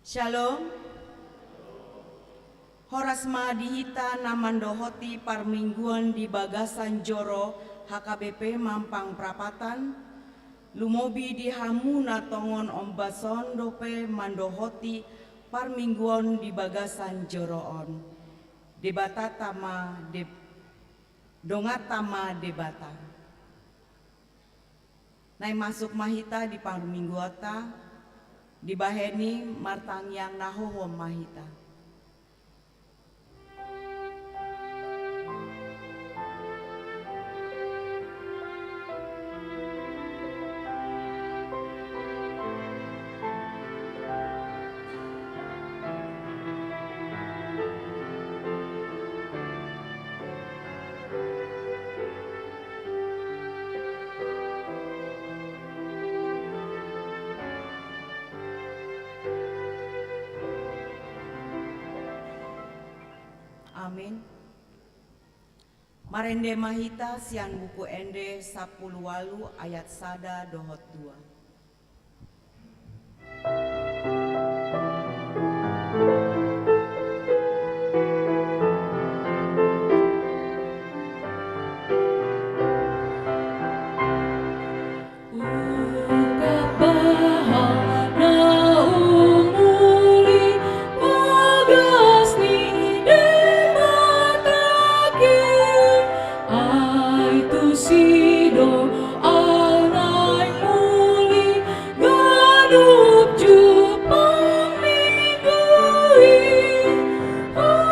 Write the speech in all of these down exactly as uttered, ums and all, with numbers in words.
Shalom. Horas ma di hita na mandohoti parmingguon di bagasan joro H K B P Mampang Prapatan, lumobi di hamu na tongon ombas on dope mandohoti parmingguon di bagasan joro on. Debatata ma Deb-, donganta ma Debata. Naeng masuk ma hita di parmingguonta, dibahen i martangiang na hohom ma hita. Amin. Marende ma hita sian Buku Ende sampulu ualu ayat sada dohot dua. Ungkap bahat na umuli bagas ni Debata i, ai tusi do au naeng uli ganup jumpang minggu i. Uli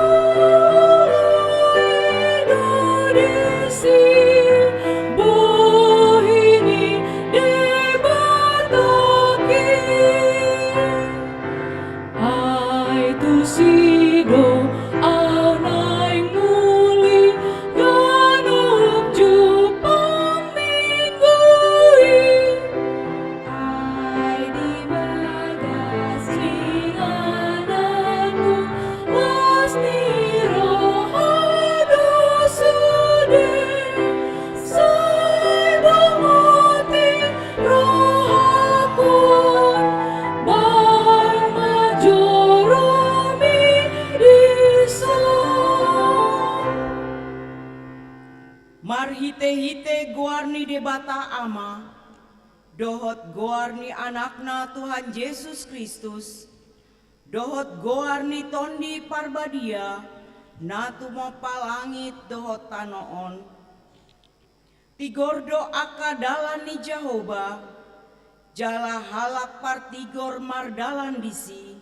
do disi bohi ni Debata i, ai tusi do au naeng uli ganup jumpang minggu i. Ai di bagas ni inganan las ni roha do sude, sai bongoti rohangku, bahen ma joromi dison. Marhitehite goar ni Debata Ama, dohot goar ni Anakna Tuhan Jesus Kristus, dohot goar ni Tondi Parbadia, na tumompa langit dohot tano on. Tigor do angka dalan ni Jahowa, jala halak partigor mardalan disi.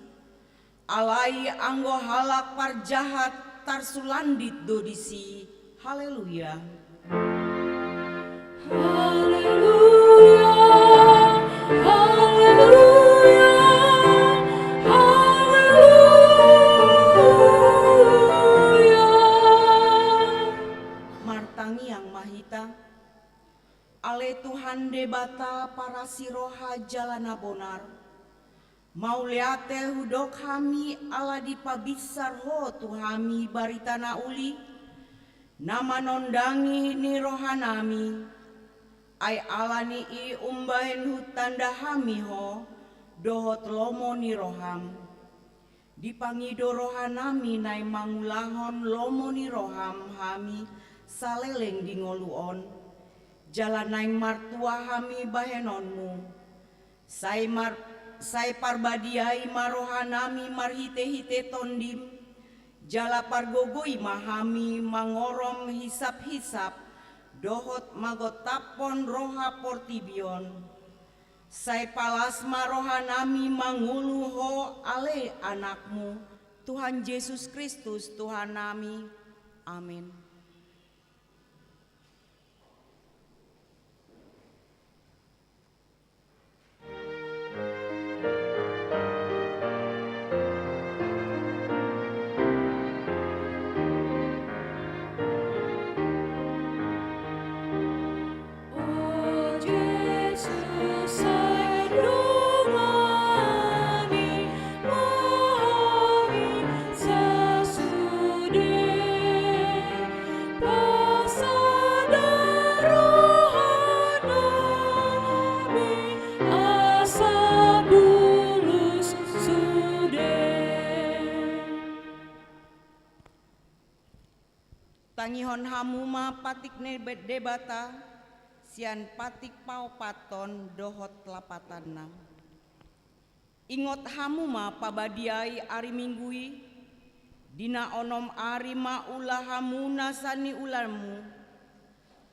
Alai anggo halak parjahat tarsulandit do disi. Haleluya. Haleluya, haleluya, haleluya. Martangiang ma hita. Ale Tuhan Debata parasi roha jala na bonar, mauliate hudok hami ala dipabinsar Ho tu hami barita na uli, na manondangi ni rohanami. Ai ala ni i umbahen hutanda hami Ho dohot lomo ni roham. Dipangido rohanami naeng mangulahon lomo ni roham hami saleleng di ngolu on, jala naeng martua hami bahenonmu. Sai mar-, sai parbadiai ma rohanami marhitehite Tondim, jala pargogoi ma hami mangorom hisaphisap dohot magontaphon roha portibi on. Sai palas ma rohanami mangolu Ho ale Anakmu, Tuhan Jesus Kristus Tuhannami. Amen. Tangihon hamu ma patik ni Debata, sian patik paopathon dohot lapatanna. Ingot hamu ma pabadiai ari Minggu i, di na onom ari ma ula hamu nasa niulamu.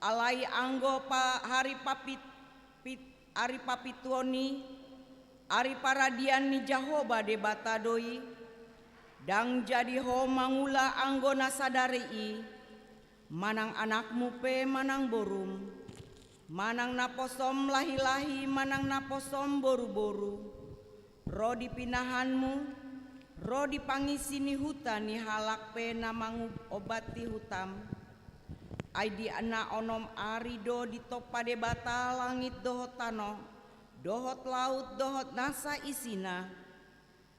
Alai anggo pa-, ari papit-, pit-, ari papituon i, ari paradian ni Jahowa Debata do i, ndang jadi ho mangula anggo na sadari i, manang anakmu pe manang borum, manang naposom lahi-lahi manang naposom boru-boru, ro di pinahanmu, ro di pangisi ni huta ni halak pe na mangombati hutam. Ai di na onom ari do ditompa Debata langit dohot tano, dohot laut dohot nasa isina.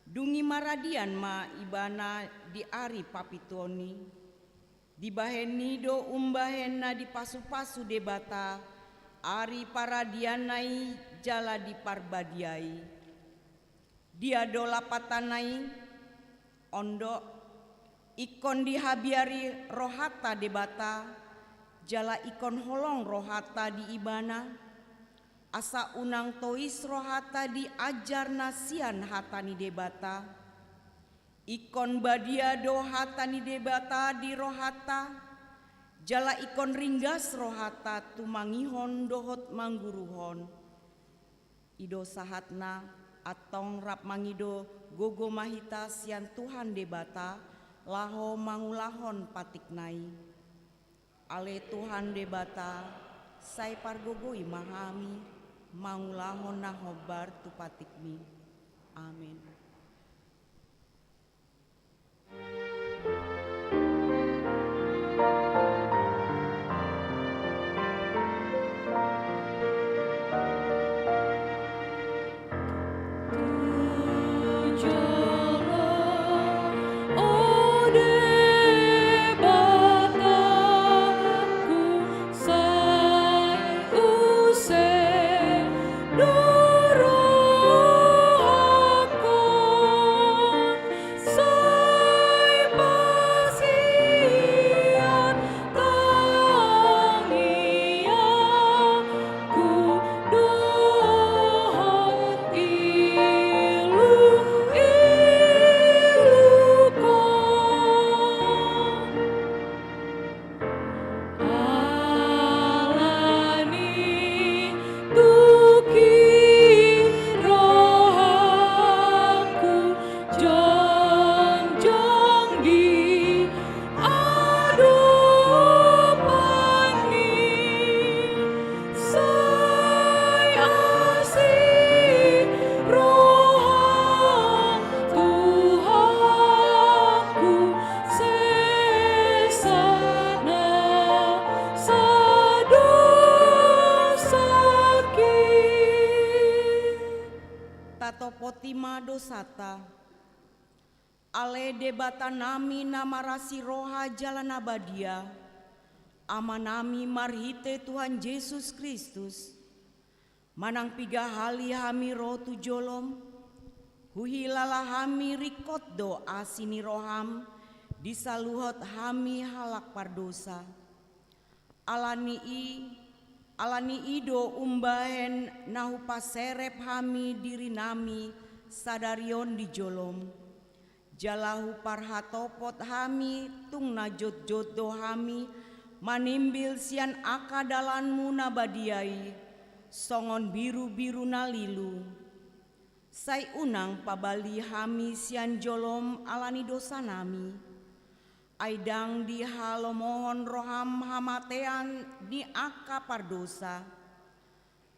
Dung i maradian ma Ibana di ari papituon i. Dibahen i do umbahen na dipasu-pasu Debata ari paradianna i jala diparbadiai. Dia do lapatanna i? On do, ingkon dihabiari rohanta Debata, jala ingkon holong rohanta di Ibana, asa unang tois rohanta di ajar na sian hata ni Debata. Ingkon badia do hata ni Debata di rohanta, jala ingkon ringgas rohanta tumangihon dohot mangguruhon. I do sahatna, antong rap mangido gogo ma hita sian Tuhan Debata, laho mangulahon patikna i. Ale Tuhan Debata, sai pargogoi ma hami, mangulahon na hombar tu patikmi. Amen. Tatopoti ma dosanta. Ale Debatanami na marasi roha jala na badia, Amanami marhite Tuhan Jesus Kristus, manang piga hali hami ro tu jolom, huhilala hami ringkot do asi ni roham di saluhut hami halak pardosa. Ala ni i, ala ni i do umbahen na hupaserep hami dirinami sadari on di jolom. Jala huparhatopot hami tung na jotjot do hami manimbil sian angka dalanmu na badia i, songon birubiru na lilu. Sai unang pabalgi hami sian jolom ala ni dosanami. Ai ndang dihalomohon roham hamatean ni angka pardosa.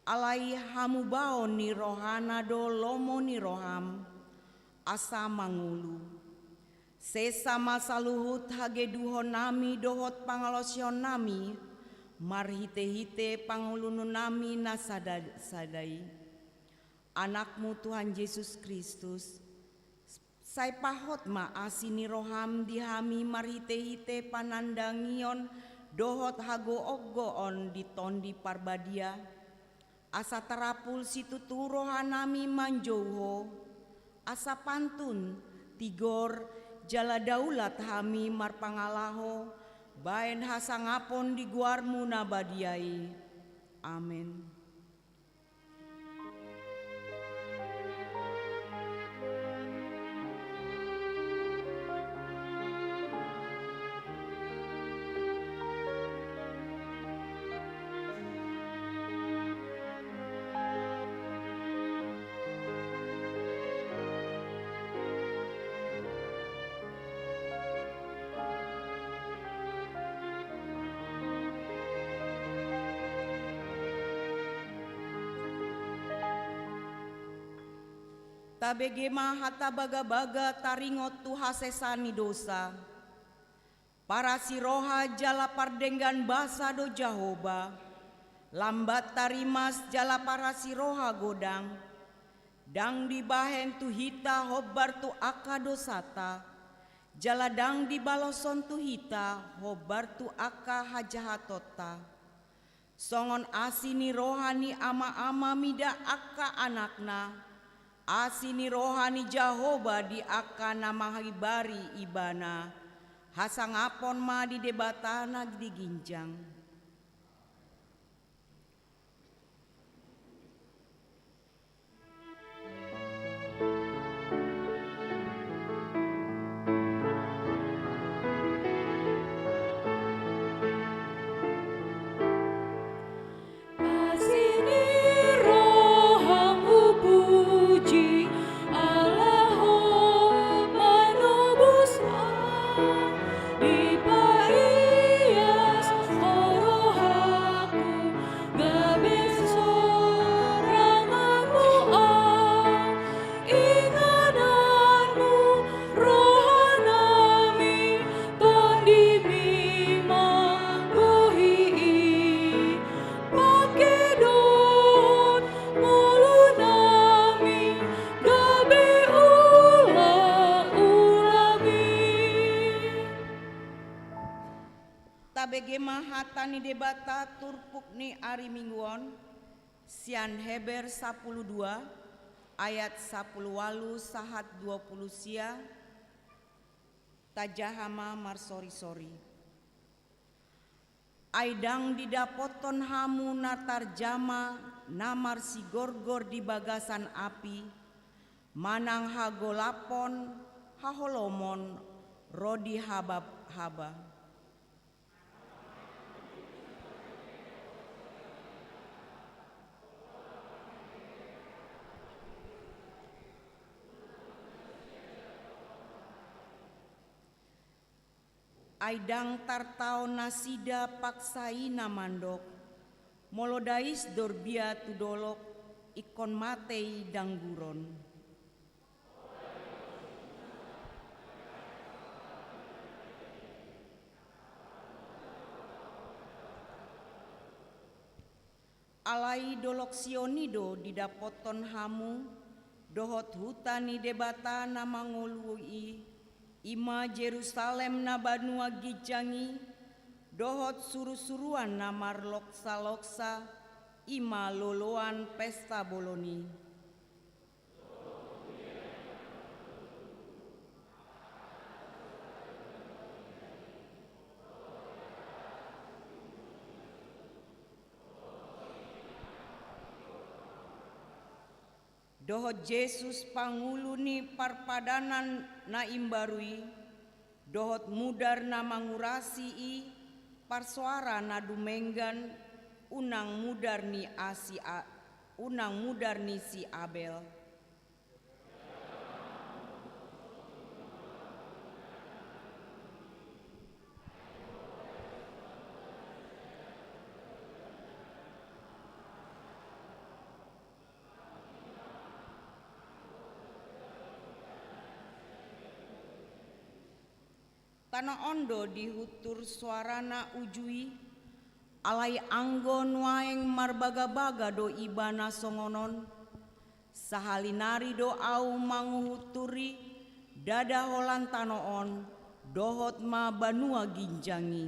Alai hamubaon ni rohana do lomo ni roham, asa mangolu. Sesa ma saluhut hageduhonnami dohot pangalaosionnami, marhitehite pangoluonnami na sada-sada i. Anakmu Tuhan Jesus Kristus, sai pahot ma asi ni roham di hami marhitehite panandangion dohot hagogoon di Tondi Parbadia, asa tarapul situtu rohanami manjou Ho, asa pantun, tigor, jala daulat hami marpangalaho bahen hasangapon di goarmu na badia i. Amen. Tabege ma hata bagabaga taringot tu hasesaan ni dosa. Parasi roha jala pardenggan basa do Jahowa, lambat tarimas jala parasi roha godang. Ndang dibahen tu hita hombar tu angka dosanta, jala ndang dibaloshon tu hita hombar tu angka hajahatonta. Songon asi ni roha ni ama-ama mida angka anakna, asi ni roha ni Jahowa di angka na mangibari ibana, hasangapon ma di Debata na di ginjang. Asi ni roham hupuji, ala Ho manobus au, dipaias Ho rohangku, gabe soranganmu au. Ingananmu rohanami, tondimi ma bohi i, pangke dohot ngolunami, gabe ulaulami. Tabege ma hata ni Debata turpuk ni ari Minggu on, sian Heber sampulu dua, ayat sampulu ualu sahat dua pulu sia, tajaha ma marsorisori. Ai ndang didapothon hamu na tarjama na marsigorgor di bagasan api, manang hagolapon, haholomon, ro di habahaba. Ai ndang tartaon nasida paksa i na mandok, molo dais dorbia tu dolok, ingkon mate i dangguron. Alai dolok Sion i do didapothon hamu, dohot huta ni Debata na mangolu i, i ma Jerusalem na banua ginjang i, dohot surusuruan na marloksaloksa, i ma loloan pesta bolon i. Dohot Jesus pangulu ni parpadanan na imbaru i, dohot mudar na mangurasi i, parsoara na dumenggan, unang mudar ni asi a-, unang mudar ni si Abel. Tano on do dihuntur soarana uju i, alai anggo nuaeng marbagabaga do ibana songon on, sahali nari do ahu manguhunturi ndada holan tano on, dohot ma banua ginjang i.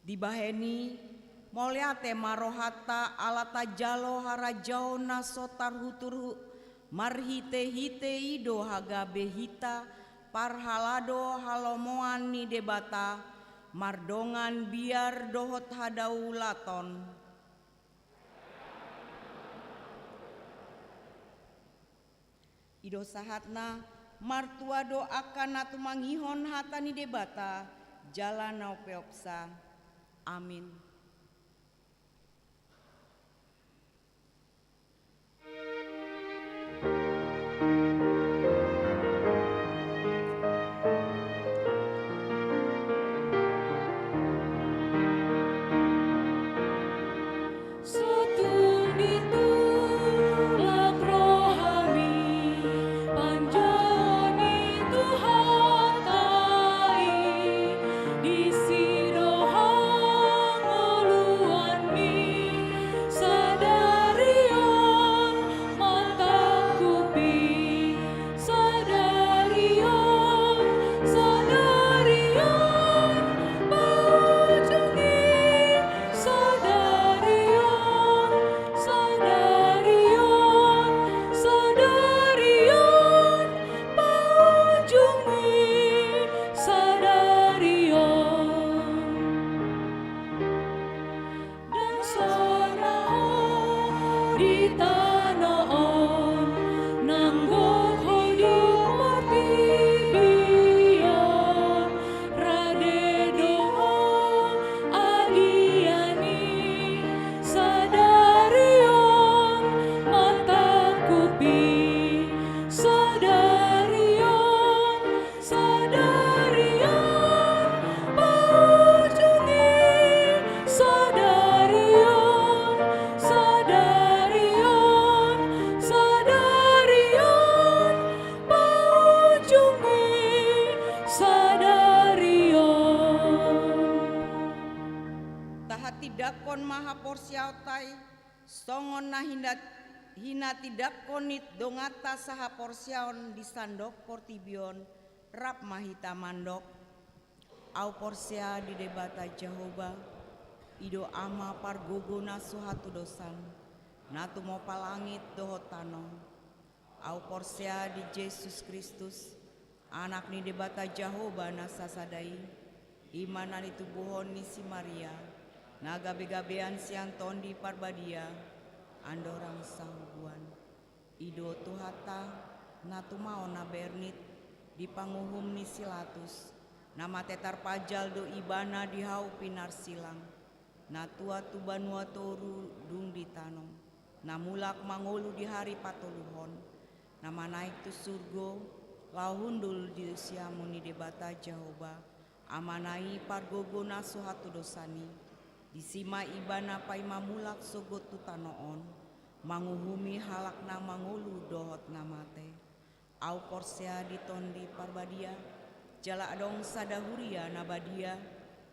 Dibahen i, Mauliate ma rohanta ala tajalo harajaon na so tarhuturhut, marhitehite i do hagabe hita parhalado halomoan ni Debata, mardongan biar dohot hadaulaton. I do sahatna, martua do angka na tumangihon hata ni Debata jala na umpeopsa. Amin. Sahat ni tulak rohami, panjani Tuhanta i, disi do hangoluanmi, sadari on matangkup i, sadari on, sadari on paujungi, sadari on, sadari on, sadari on paujungi, sadari on. Ndang sonang ho di tano on, nang gok ho di portibi on, rade do ho adian i, sadari on matangkup i, sadari on, sadari on paujungi, sadari on, sadari on, sadari on paujungi, sadari on. Tahatindangkon ma haporseaonta i, songon na hina-, hinatindangkon ni donganta sahaporseaon di sandok portibi on, rap ma hita mandok. Ahu porsea di Debata Jahowa, i do Ama pargogo na so hatudosan, na tumompa langit dohot tano. Ahu porsea di Jesus Kristus, Anak ni Debata Jahowa na sasada i, i ma na nitubuhon ni si Maria, na gabegabean sian Tondi Parbadia, andorang sahubuan. I do Tuhanta, na tumaon na bernit di panguhum ni si Latus, na mate tarpajal do Ibana di hau pinarsilang, na tua tu banua toru dung ditanom, na mulak mangolu di hari patoluhon, na manaek tu surgo, laho hundul di siamun ni Debata Jahowa, Amana i pargogo na so hatudosan i. Disi ma Ibana paima mulak sogot tu tano on, manguhumi halak na mangolu dohot na mate. Ahu porsea di Tondi Parbadia, jala adong sada huria na badia,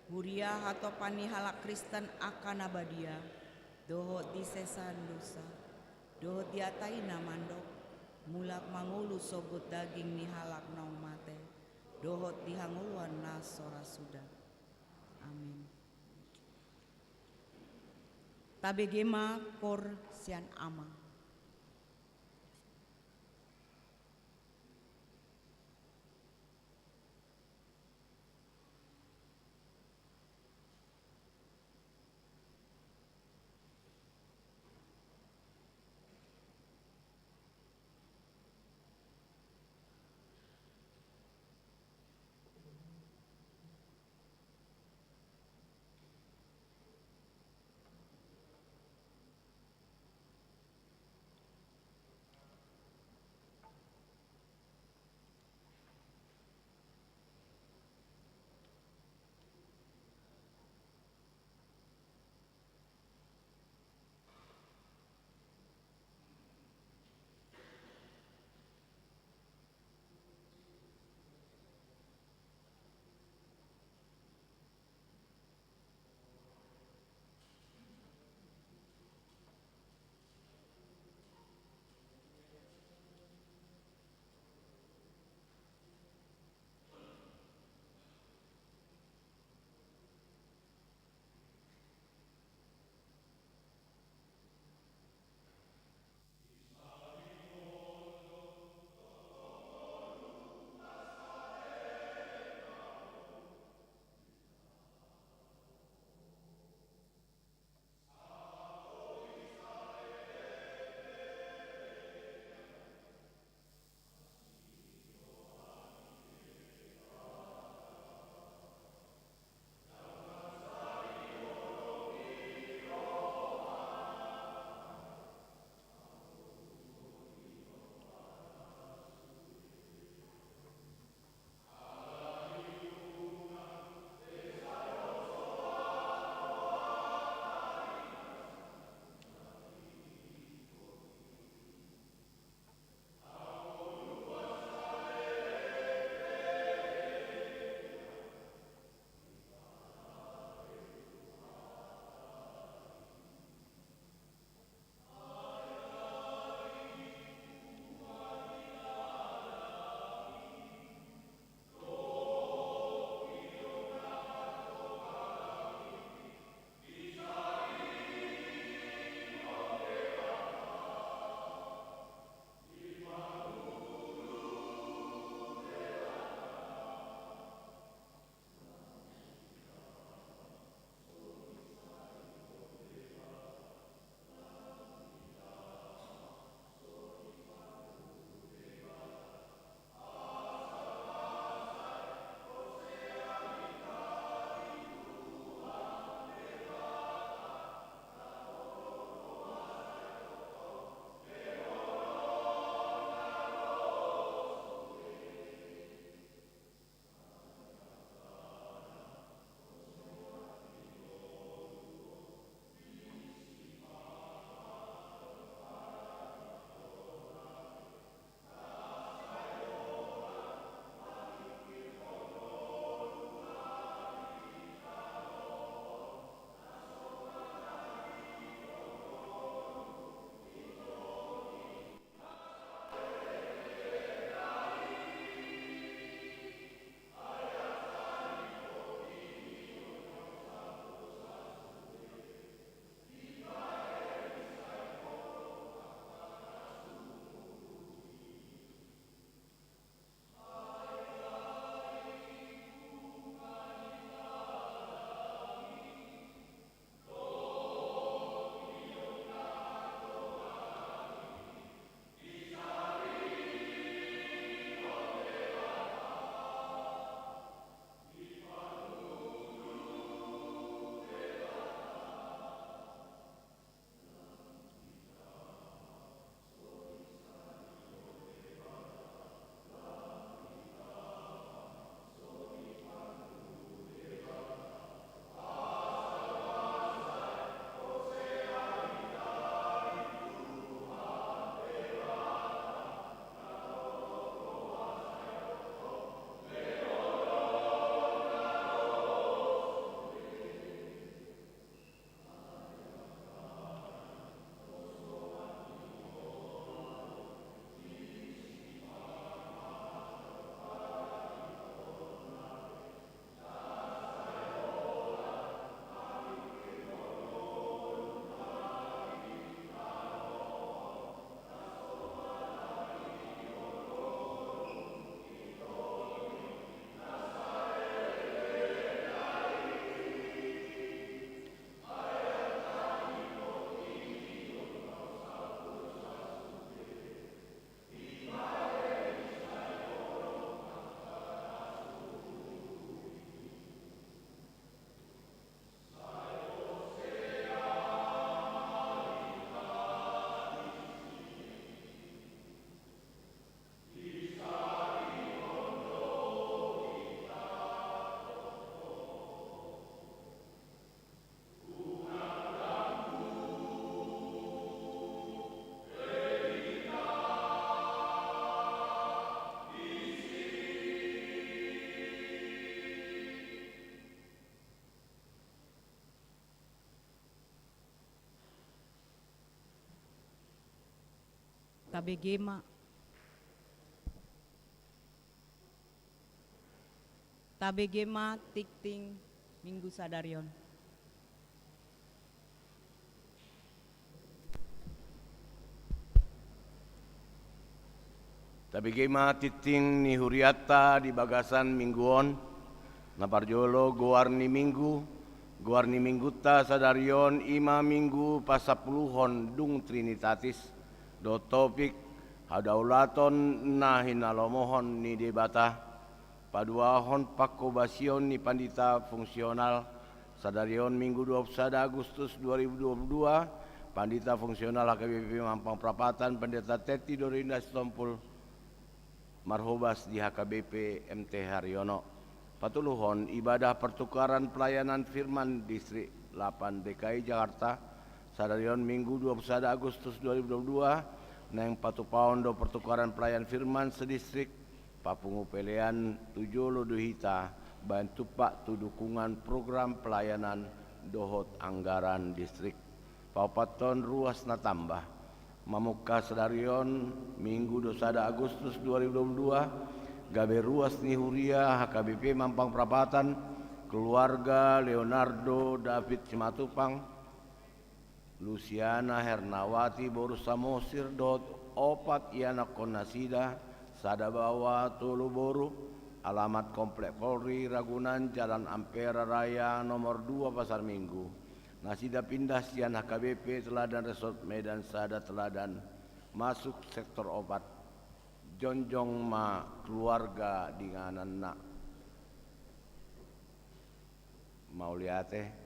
huria hatopan ni halak Kristen angka na badia, dohot di sesaan dosa, dohot di hata i na mandok, mulak mangolu sogot daging ni halak naung mate, dohot di hangoluan na so ra suda. Amin. Tabege ma koor sian Ama. Tabege ma. Tabege ma tingting Minggu sadari on. Tabege ma tingting ni hurianta di bagasan Minggu on. Na parjolo, goar ni Minggu. Goar ni Minggunta sadari on i ma Minggu pasampuluhon dung Trinitatis, dohot topik hadaulaton na hinalomohon ni Debata. Paduahon pangkobasion ni pandita fungsional. Sadari on Minggu dua puluh sada Agustus dua ribu dua puluh dua, pandita fungsional H K B P Mampang Prapatan, Pendeta Tetti Dorinda Sitompul, marhobas di H K B P M T Haryono. Patoluhon, ibadah pertukaran pelayanan firman Distrik delapan D K I Jakarta. Sadari on Minggu dua puluh sada Agustus dua ribu dua puluh dua, naeng patupaon do pertukaran pelayan firman sedistrik. Papungu pelean tu jolo do hita baen tumpak tu dukungan program pelayanan dohot anggaran distrik. Paopathon, ruas na tamba. Mamungka sadari on, Minggu dua puluh sada Agustus dua ribu dua puluh dua, gabe ruas ni huria H K B P Mampang Prapatan, keluarga Leonardo David Simatupang, Lusiana Hernawati boru Samosir dohot opat ianakhon nasida, sada baoa tolu boru, alamat Komplek Polri Ragunan, Jalan Ampera Raya nomor dua Pasar Minggu. Nasida pindah sian H K B P Teladan Resort Medan Sada Teladan, masuk sektor opat. Jongjong ma keluarga dohot inanna. Mauliate.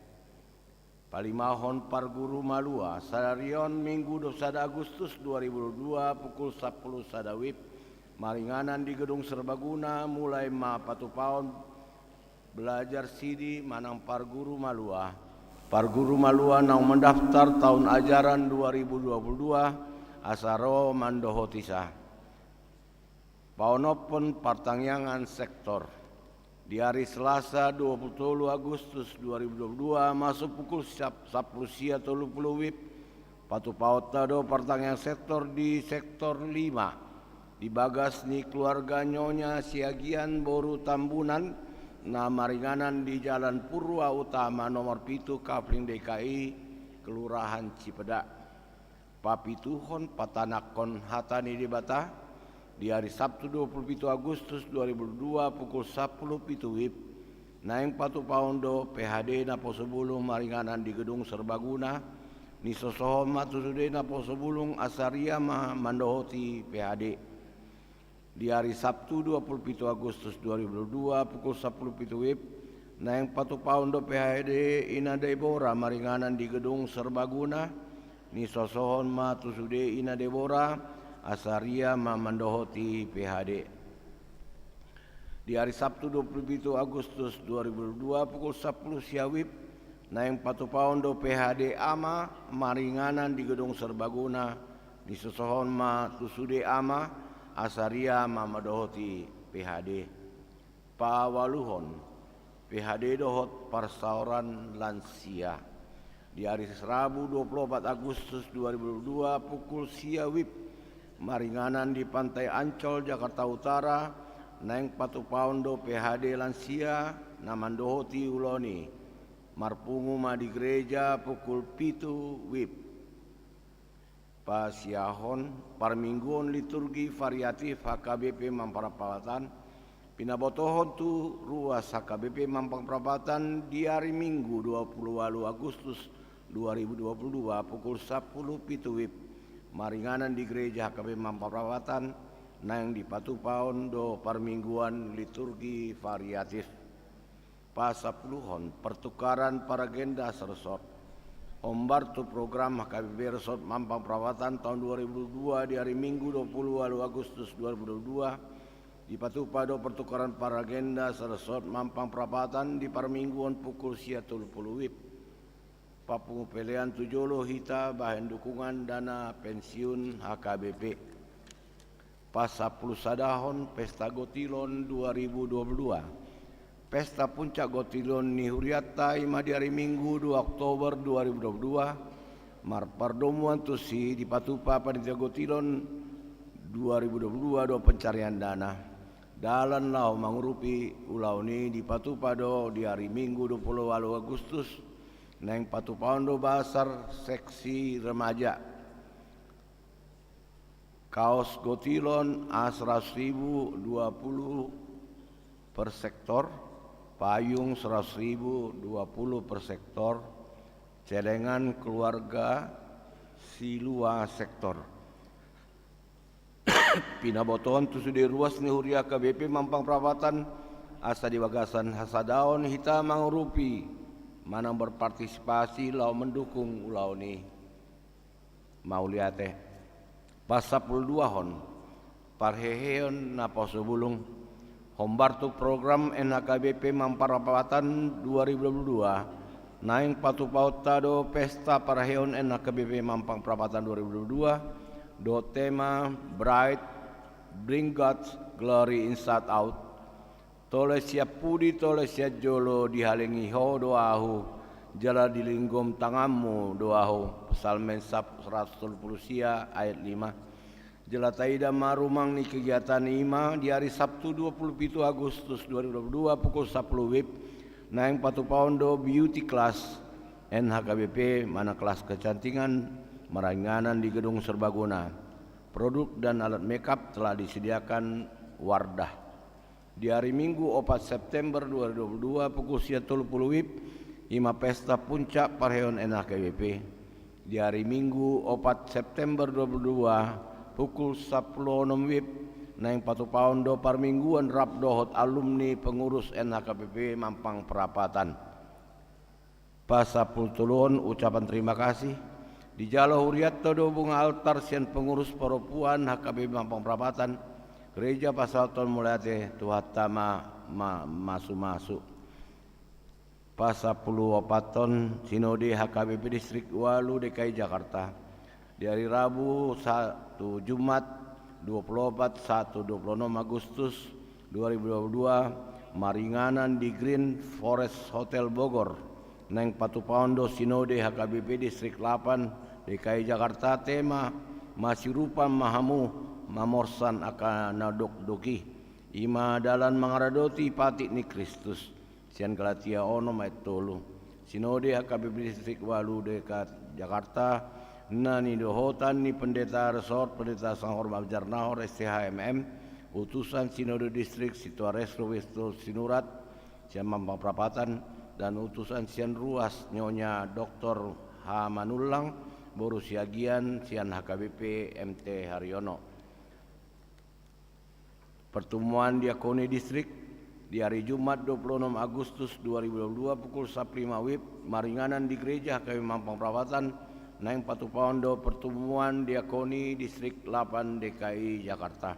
Palimahon, parguru malua. Sadari on Minggu dua puluh sada Agustus dua ribu dua puluh dua, pukul sampulu sada WIB, maringanan di Gedung Serbaguna, mulai ma patupaon belajar sidi manang parguru malua. Parguru malua naung mendaftar taon ajaran dua ribu dua puluh dua, asa ro mandohotisa. Paonomhon partangiangan sektor. Di ari Selasa dua puluh tolu Agustus dua ribu dua puluh dua, masuk pukul sap-, sampulu sia tolu pulu WIB, patupaonta do partangiangan sektor di sektor lima, di bagas ni keluarga Nyonya Siagian boru Tambunan, na maringanan di Jalan Purwa Utama nomor pitu, Kapling D K I, Kelurahan Cipedak. Papituhon, patanakhon hata ni Debata. Di ari Sabtu dua puluh pitu Agustus dua ribu dua puluh dua, pukul sampulu pitu WIB, naeng patupaon do P H D Naposobulung maringanan di Gedung Serbaguna. Nisosohon ma tu sude Naposobulung, asa ria ma mandohoti P H D. Di ari Sabtu dua puluh pitu Agustus dua ribu dua puluh dua, pukul sampulu pitu WIB, naeng patupaon do P H D Ina Debora maringanan di Gedung Serbaguna. Nisosohon ma tu sude Ina Debora, asa ria ma mandohoti P H D. Di ari Sabtu dua puluh pitu Agustus dua ribu dua puluh dua, pukul sampulu sia WIB, naeng patupaon do P H D Ama maringanan di Gedung Serbaguna. Nisosohon ma tu sude Ama, asa ria ma mandohoti P H D. Paualuhon, P H D dohot parsaoran lansia. Di ari Rabu dua puluh opat Agustus dua ribu dua puluh dua, pukul sia WIB, maringanan di Pantai Ancol, Jakarta Utara, naeng patupaon do P H D lansia na mandohoti ulaon i. Marpungu ma di gereja pukul pitu WIB. Pasiahon, parmingguon liturgi variatif H K B P Mampang Prapatan, pinabotohon tu ruas H K B P Mampang Prapatan di ari Minggu dua puluh ualu Agustus dua ribu dua puluh dua, pukul sampulu pitu WIB, maringanan di gereja H K B P Mampang Prapatan, naeng dipatupaon do parmingguon liturgi variatif. Pasampuluhon, pertukaran paragenda seresort. Hombar tu program H K B P Resort Mampang Prapatan taon dua ribu dua puluh dua di ari Minggu dua puluh ualu Agustus dua ribu dua puluh dua, dipatupa do pertukaran paragenda seresort Mampang Prapatan di parmingguon pukul sia tolu pulu WIB. Papungu pelean tu jolo hita bahen dukungan dana pensiun H K B P. Pasampulu sadahon, pesta Gotilon dua ribu dua puluh dua. Pesta puncak Gotilon ni hurianta i ma di ari Minggu dua Oktober dua ribu dua puluh dua. Marpardomuan tusi dipatupa panitia Gotilon dua ribu dua puluh dua do pencarian dana. Dalan laho mangurupi ulaon i dipatupa do di ari Minggu dua puluh ualu Agustus, naeng patupaon do basar seksi remaja. Kaos gotilon A seratus ribu dua puluh per sektor, payung seratus ribu dua puluh per sektor, celengan keluarga silua sektor. Pinabotohon tu sude ruas ni huria H K B P Mampang Prapatan, asa di bagasan hasadaon hita mangurupi manang berpartisipasi laho mendukung ulaon i. Mauliate. Pasampuluduahon, parheheon naposobulung. Hombar tu program N H K B P Mampang Prapatan dua ribu dua puluh dua, naeng patupaonta do pesta parheheon N H K B P Mampang Prapatan dua ribu dua puluh dua, dohot tema Bright, Bring God's Glory Inside Out. Tole sian pudi, tole sian jolo, dihalengi Ho do ahu, jala dilinggom tanganmu do ahu. Psalmen sap-, seratus tolu puluh sia ayat lima. Jala taida ma rumang ni kegiatan i, ima di ari Sabtu dua puluh pitu Agustus dua ribu dua puluh dua pukul sapuluh wib, naeng patupaon do beauty class N H K B P, manang kelas kecantikan, maringanan di gedung serbaguna. Produk dan alat makeup telah disediakan Wardah. Di ari Minggu opat September dua ribu dua puluh dua pukul sia tolu puluh wib, ima pesta puncak parheheon N H K B P. Di ari Minggu opat September dua ribu dua puluh dua pukul sapuluh onom wib, naeng patupaon do parmingguan rap dohot alumni pengurus N H K B P Mampang Prapatan. Pasampulutoluhon, ucapan terima kasih. Dijalo hurianta do bunga altar sian pengurus parompuan H K B P Mampang Prapatan. Gereja pasahathon mauliate, Tuhanta ma, ma, mamasu-masu. Pasampuluopathon, Sinode H K B P Distrik ualu D K I Jakarta. Di ari Rabu sahat tu Jumat, dua puluh opat sahat tu dua puluh onom Agustus dua ribu dua puluh dua, maringanan di Green Forest Hotel Bogor. Naeng patupaon do Sinode H K B P Distrik lapan D K I Jakarta, tema Masirupa ma hamu mamorsan angka na dokdok i. Ima dalan mangaradoti patik ni Kristus. Sian Galatia onom ayat tolu. Sinode H K B P Distrik ualu D K I Jakarta, na nidohotan ni Pendeta Resort, Pendeta Sanghormat Jarnahor, S C H, M M, Utusan Sinode Distrik, Situan Resort Winston Sinurat, sian Mampang Prapatan, dan utusan sian ruas, Nyonya Doktor H. Manullang, boru Siagian, sian H K B P M T Haryono. Pertemuan Diakoni Distrik di ari Jumat dua puluh onom Agustus dua ribu dua puluh dua pukul sapuluh lima wib, maringanan di Gereja H K B P Mampang Prapatan, naeng patupaon do pertemuan Diakoni Distrik lapan D K I Jakarta.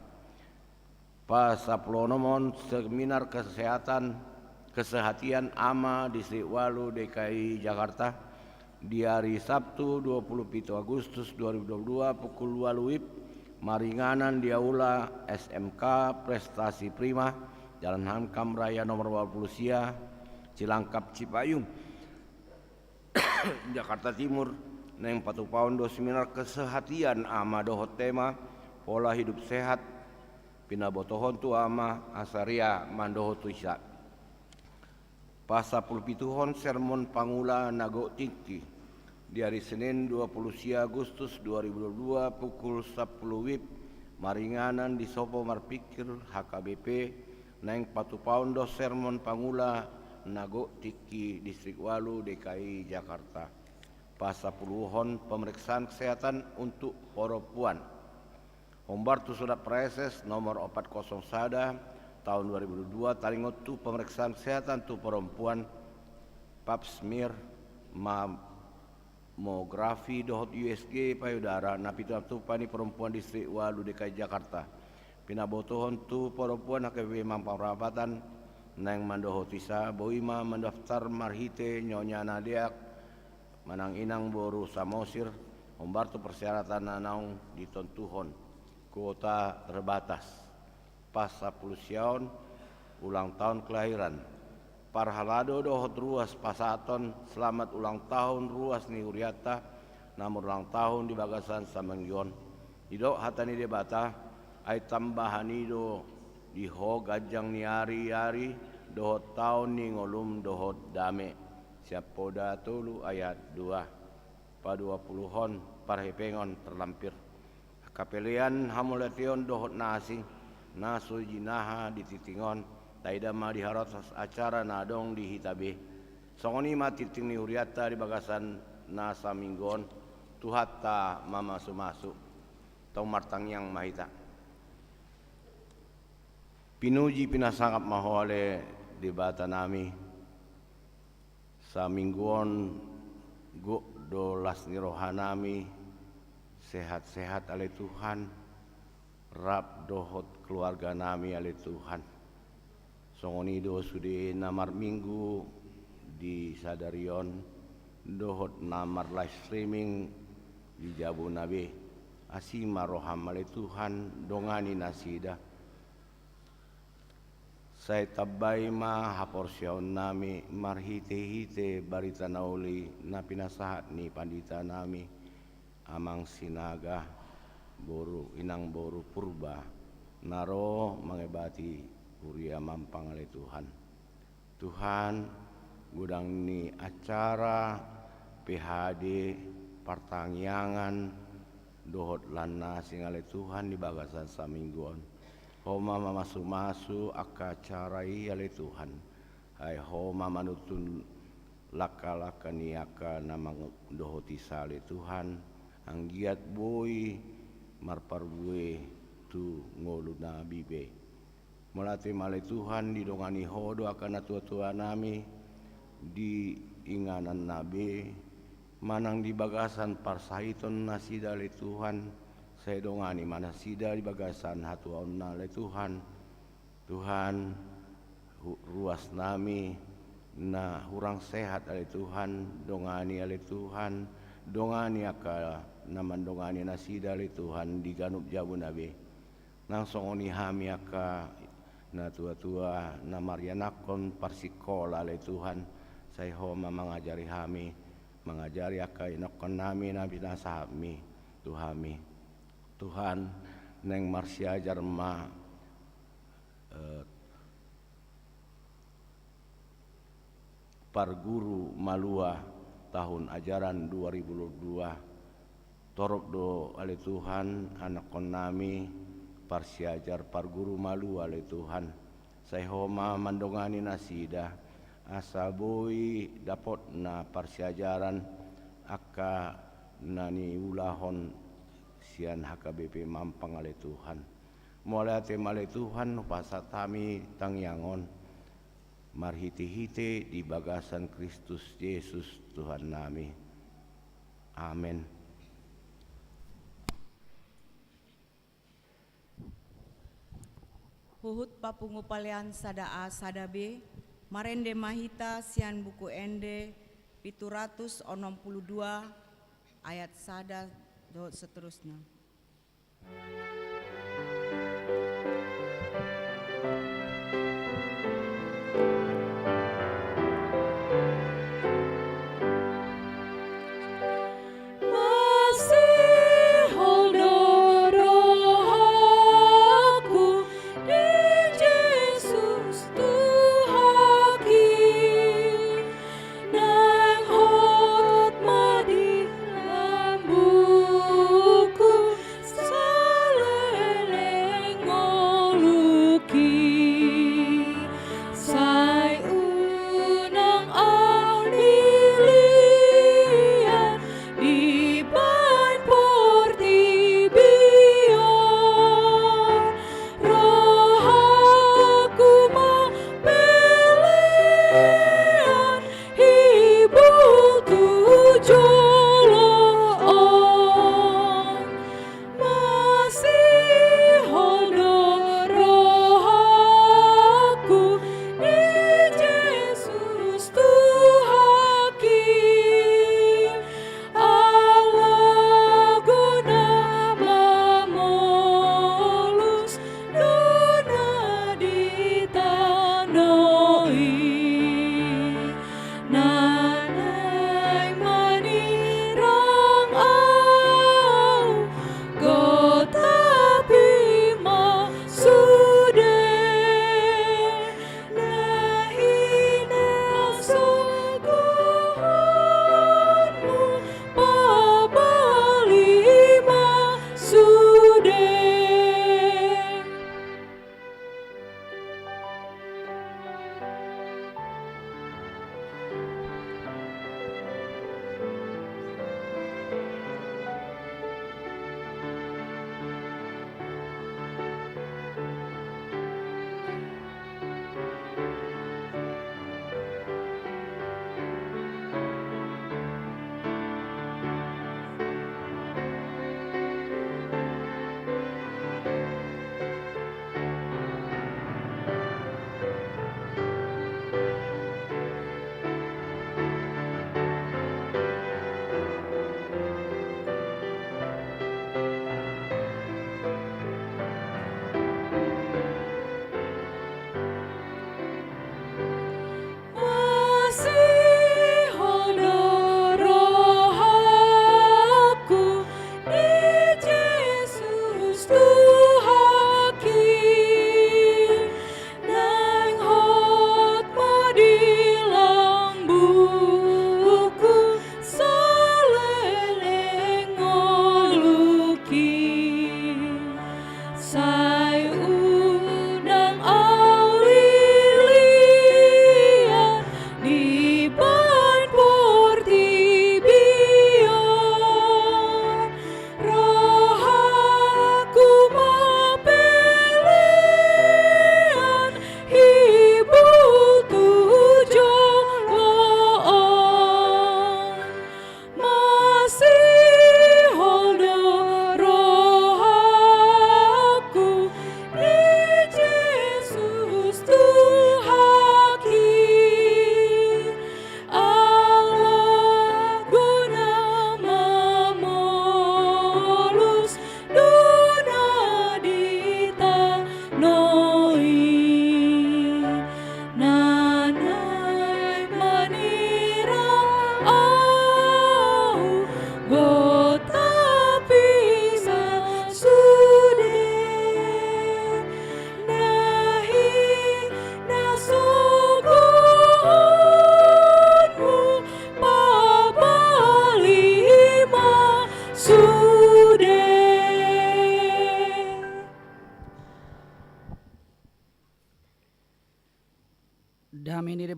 Pasampuluonomhon, seminar kesehatan, kesehatian ama Distrik ualu D K I Jakarta, di ari Sabtu dua puluh pitu Agustus dua ribu dua puluh dua pukul ualu wib, maringanan di Aula S M K Prestasi Prima, Jalan Hankam Raya nomor ualu puluh sia, Cilangkap Cipayung, Jakarta Timur. Naeng patupaon do seminar kesehatian ama dohot tema pola hidup sehat, pinabotohon tu ama asa ria mandohot tu hita. Pasampulupituhon, sermon pangula na gok tingki. Di ari Senin dua puluh sia Agustus dua ribu dua puluh dua pukul sapuluh wib, maringanan di Sopo Marpikir H K B P, naeng patupaon do sermon pangula na gok tingki Distrik ualu D K I Jakarta. Pasampuluhon, pemeriksaan kesehatan untuk parompuan. Hombar tu Surat Praeses nomor opat kosong sada tahun dua ribu dua puluh dua, taringot tu pemeriksaan kesehatan tu parompuan, pap smear, mamografi dohot U S G payudara, na pinatupa ni parompuan Distrik ualu D K I Jakarta. Pinabotohon tu parompuan H K B P Mampang Prapatan, naeng mandohot hita, boi ma mandaftar marhite Nyonya Nadeak, manang Inang boru Samosir, hombar tu persyaratan na naung ditontuhon. Kuota terbatas. Pasampulusiahon, ulang tahun kelahiran. Parhalado dohot ruas pasahathon selamat ulang tahun ruas ni hurianta na marulang tahun di bagasan saminggu on. Didok hata ni Debata, Ai tambahan i do di ho ganjang ni ariari dohot taon ni ngolum dohot dame. Sian Poda tolu ayat dua. Paduapuluhon, parhepengon terlampir. Angka pelean, hamauliateon dohot na asing na so jinaha di tingting on, taida ma di harotas acara na adong di hita be. Songon i ma tingting ni hurianta di bagasan na saminggu on. Tuhanta mamasumasu. Tong martangiang ma hita. Pinuji pinasangap ma Ho ale Debata nami. Saminggu on gok do las ni roha nami, sehat-sehat ale Tuhan, rap dohot keluarga nami ale Tuhan. Songon i do sude na marminggu di sadari on dohot na mar live streaming di jabuna be. Asi ma roham ale Tuhan, dongani nasida. Sai tambai ma haporseaon nami marhite-hite barita na uli na pinasahat ni pandita nami, Amang Sinaga, boru, inang boru Purba, na ro mangebati huria Mampang ale Tuhan. Tuhan, godang ni acara, P H D, partangiangan, dohot lan na asing ale Tuhan di bagasan saminggu on. Ho ma mamasumasu angka acara i ale Tuhan. Ai Ho ma manuntun langka-langka ni angka na mandohoti sa ale Tuhan, anggiat boi marparbue tu ngolu nami be. Mauliate ma ale Tuhan, didongani Ho do angka natua-tua nami di inganan na be, manang di bagasan parsahiton nasida ale Tuhan, sai dongani ma nasida di bagasan hatuaonna ale Tuhan. Tuhan, hu-, ruas nami na hurang sehat ale Tuhan, dongani ale Tuhan, dongani angka na mandongani nasida ale Tuhan di ganup jabuna be. Nang songon i hami angka natua-tua na marianakhon parsikola ale Tuhan, sai Ho ma mangajari hami, mangajari angka ianakhon nami na pinasahatmi tu hami. Tuhan, naeng marsiajar ma, eh, parguru malua tahun ajaran dua ribu dua puluh dua. Torop do ale Tuhan, anakhon nami parsiajar parguru malua ale Tuhan. Sai Ho ma mandongani nasida, asa boi dapotna parsiajaran angka na niulahon sian H K B P Mampang ale Tuhan. Mauliate ma ale Tuhan, hupasahat hami tangiang on marhite-hite di bagasan Kristus Jesus Tuhan nami. Amen. Huhut papungu palean sada A sada B, marende ma hita sian Buku Ende pitu ratus onom pulu dua, ayat sada dohot seterusna.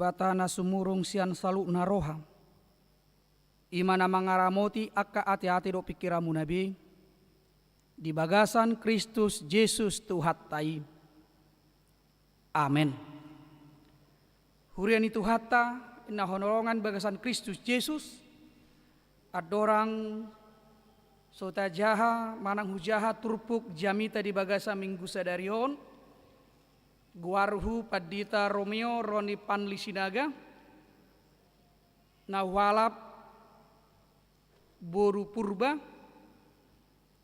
Debata na sumurung sian saluhutna roha, i ma na mangaramoti angka ateate dohot pingkiranmuna be, di bagasan Kristus Jesus Tuhanta i. Amen. Huria ni Tuhanta, na hinaholongan bagasan Kristus Jesus, andorang so tajaha manang hujaha turpuk jamita di bagasan minggu sadari on, goarhu Pandita Romeo Roni Panli Sinaga, na hualap boru Purba,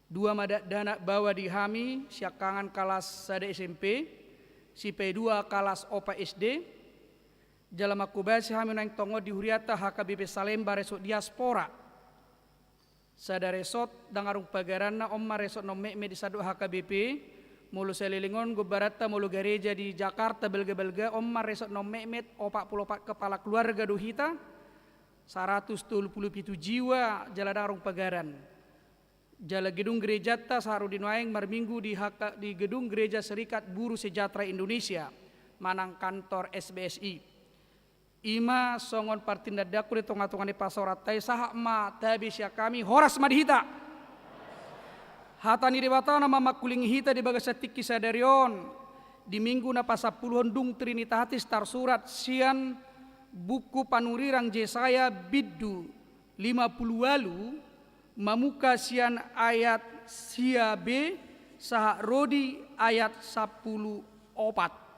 dua ma dakdanak baoa di hami, siangkangan kalas sada S M P, sipaidua kalas opat S D, jala manghobasi hami naeng tongon di hurianta H K B P Salemba Resort Diaspora. Sada resort ndang adong pagaranna, on ma resort na ummetmet di sandok H K B P, molo saleleng on gombaranta molo gareja di Jakarta balga-balga, on ma resort na ummetmet, opat pulu opat kepala keluarga do hita, saratus tolu pulu pitu jiwa, jala ndang adong pagaran. Jala gedung gerejanta sahat ro di nuaeng marminggu di H K, di gedung gereja Serikat Buruh Sejahtera Indonesia, manang kantor S B S I. I ma songon partinandaanku di tonga-tonga ni pasoranta i, sahat ma tabe sian hami, horas ma di hita. Hata ni Debata na mamangkulingi hita di bagasan tingki sadari on, di minggu na pasampuluhon dung Trinitatis tarsurat sian buku panurirang Jesaya bindu lima pulu ualu, mamungka sian ayat sia B sahat ro di ayat sampulu opat.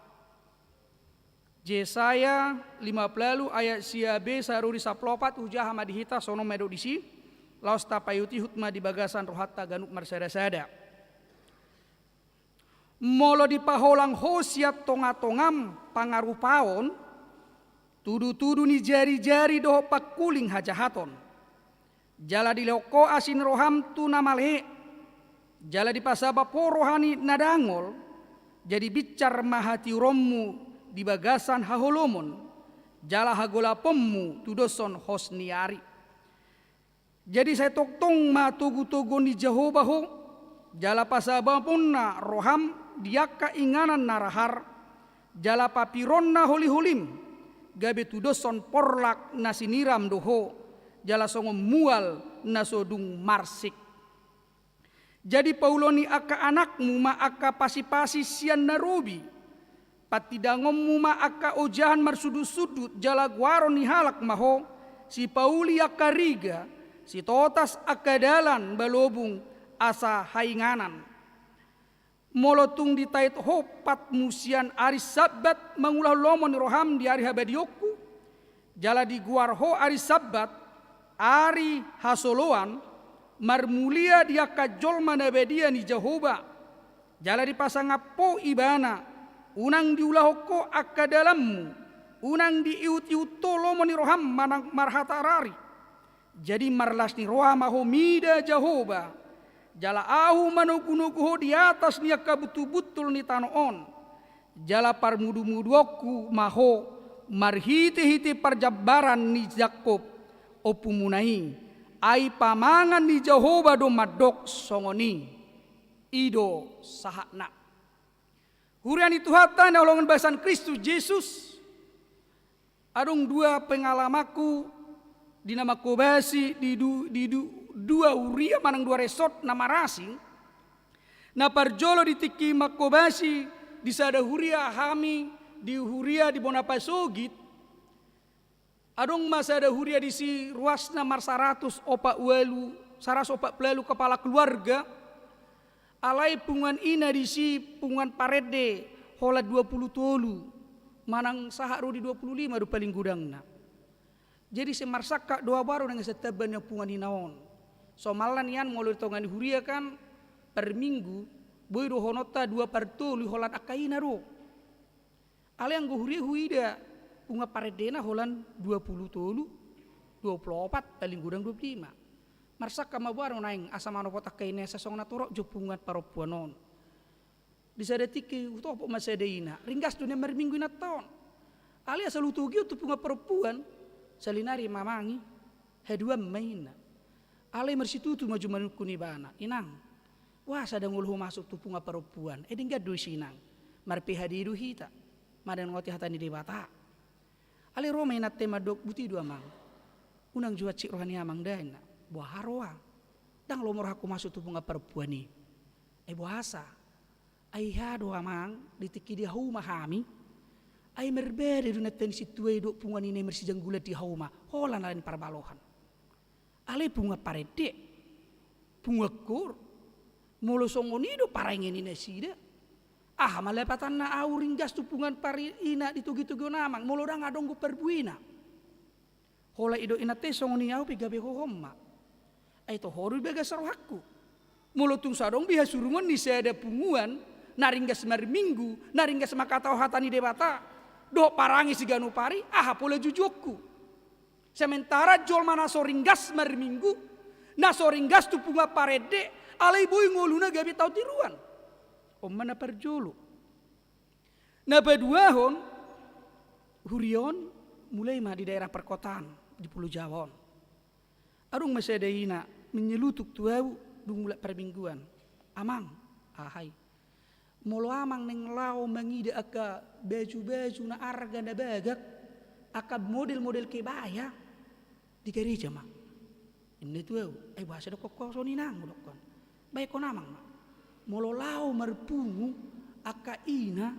Jesaya lima pulu ualu ayat sia B sahat ro di sampulu opat, hujaha ma di hita, songon on ma didok disi, laos tapaihut-ihut ma di bagasan rohanta ganup marsada-sada. Molo dipaholang ho sian tonga-tongam pangarupaon, tudu-tudu ni jari-jari dohot pangkuling hajahaton, jala dilehon ho asi ni roham tu na male, jala dipasabam ho roha ni na dangol, jadi binsar ma hatiuronmu di bagasan haholomon, jala hagolaponmu tudoshon hos ni ari. Jadi sai tongtong ma togu-toguon ni Jahowa ho, jala pasabamonna roham di angka inganan na rahar, jala papironna holi-holim, gabe tudoshon porlak na siniram do ho, jala songon mual na so dung marsik. Jadi pauloni angka anakmu ma angka pasi-pasi sian na robi. Pantindangonmu ma angka ojahan marsundut-sundut, jala goaron ni halak ma ho, sipauli angka riga, sitotas angka dalan balobung asa hainganan. Molo tung ditait ho patmu sian ari Sabbat mangulahon lomo ni roham di ari habadiaonku, jala digoar ho ari Sabbat ari hasoloan, marmulia di angka jolma na badia ni Jahowa, jala dipasangap ho Ibana, unang diulahon ho angka dalanmu, unang diihut-ihut ho lomo ni roham manang marhatarari. Jadi marlas ni roha ma ho mida Jahowa, jala ahu manogu-nogu ho di atas ni angka buntul-buntul ni tano on, jala parmudu-muduonku ma ho marhite-hite parjambaran ni Jakkob, ompumuna i, ai pamangan ni Jahowa do mandok songon i. I do sahatna. Huria ni Tuhanta na hinaholongan bagasan Kristus Jesus, adong dua pengalamanku di na manghobasi di du-, di du-, dua huria manang dua resort na marasing. Na parjolo di tingki manghobasi di sada huria hami, di huria di Bona Pasogit, adong ma sada huria disi ruasna marsaratus opat ualu, saratus opat pulu ualu kepala keluarga, alai punguan i na disi punguan parende holan dua pulu tolu, manang sahat ro di dua pulu lima do paling godangna. Jadi sai marsangkap do ahu baru nang asa tamba ni punguan i na on. Somalna nian molo di tonga ni huria kan parminggu, boi dohononta dua partolu holan angka i na do. Alai anggo huria huida punguan parendena holan dua pulu tolu, dua pulu opat, paling godang dua pulu lima. Marsangkap ma baru naeng asa manopot angka i na asa songon na torop jo punguan parompuan on. Di sada tingki hutopot ma sada ina, ringgas do nian marminggu inanta on. Alai asa hutogion tu punguan parompuan, salinari mamangi, haduan ma ina. Alai marsitutu ma jo manungkun ibana, inang, boasa ndang olo ho masuk tu punguan parompuan, ai denggan do isi inang, mar-P H D do hita, manangoti hata ni Debata. Alai ro ma inanta i mandok, "Buti do amang. Unang jo hansit roha ni amang da," ninna. "Boha roha? Ndang lomo rohangku masuk tu punguan parompuan i. Ai boasa? Ai aha do amang, di tingki di hauma hami? Ai marbeda do inanta ni sintua i dohot punguan ina i marsijanggulan di hauma, holan ala ni parbalohan. Alai punguan parende, punguan koor, molo songon i do parange ni nasida, aha ma lapatanna ahu ringgas tu punguan pari-, ina di togi-togi on amang, molo ndang adong do parbuena?" "Holan i do inanta i, songon i ahu pe gabe hohom ma. Ai toho do di bagasan rohangku. Molo tung so adong be hasurungon ni sada punguan na ringgas marminggu, na ringgas mangkatahon hata ni Debata dohot parange siganup ari, aha pola jujuonku? Sementara jolma na so ringgas marminggu, na so ringgas tu punguan parende, alai boi ngoluna gabe tao tiruan." On ma na parjolo. Na paduahon, huria on mulai ma di daerah perkotaan di Pulo Jawa on. Adong ma sada ina menyelutuk tu ahu dung mulak parmingguan, "Amang," "Aha i?" "Molo amang naeng laho mangida angka baju-baju na arga na bagak, angka model-model kebaya di gareja ma," ninna tu ahu. "Ai boasa dohonon ho songon i inang?" dohonon. "Bahenon amang ma. Molo laho marpungu angka ina,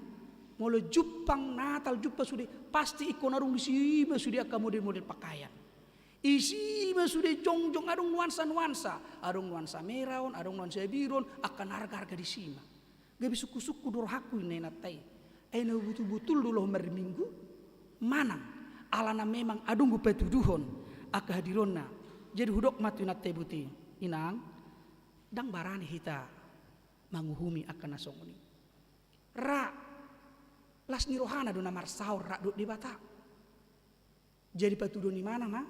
molo jumpang Natal, jumpang sude, pasti ingkon adong disi ma sude angka model-model pakaian. Isi ma sude jongjong, adong nuansa-nuansa, adong nuansa merah on, adong nuansa biru on, angka na arga-arga disi ma. Gabe sungkun-sungkun do rohangku," ninna inanta i. "Ai na botul-botul do laho marminggu manang ala na memang adong do patuduhon angka hadironna?" Jadi hudok ma tu inanta i, "Buti inang, ndang barani hita manguhumi angka na songon i. Ra las ni rohana do na marsaor ra dohot Debata. Jadi patuduhon ibana ma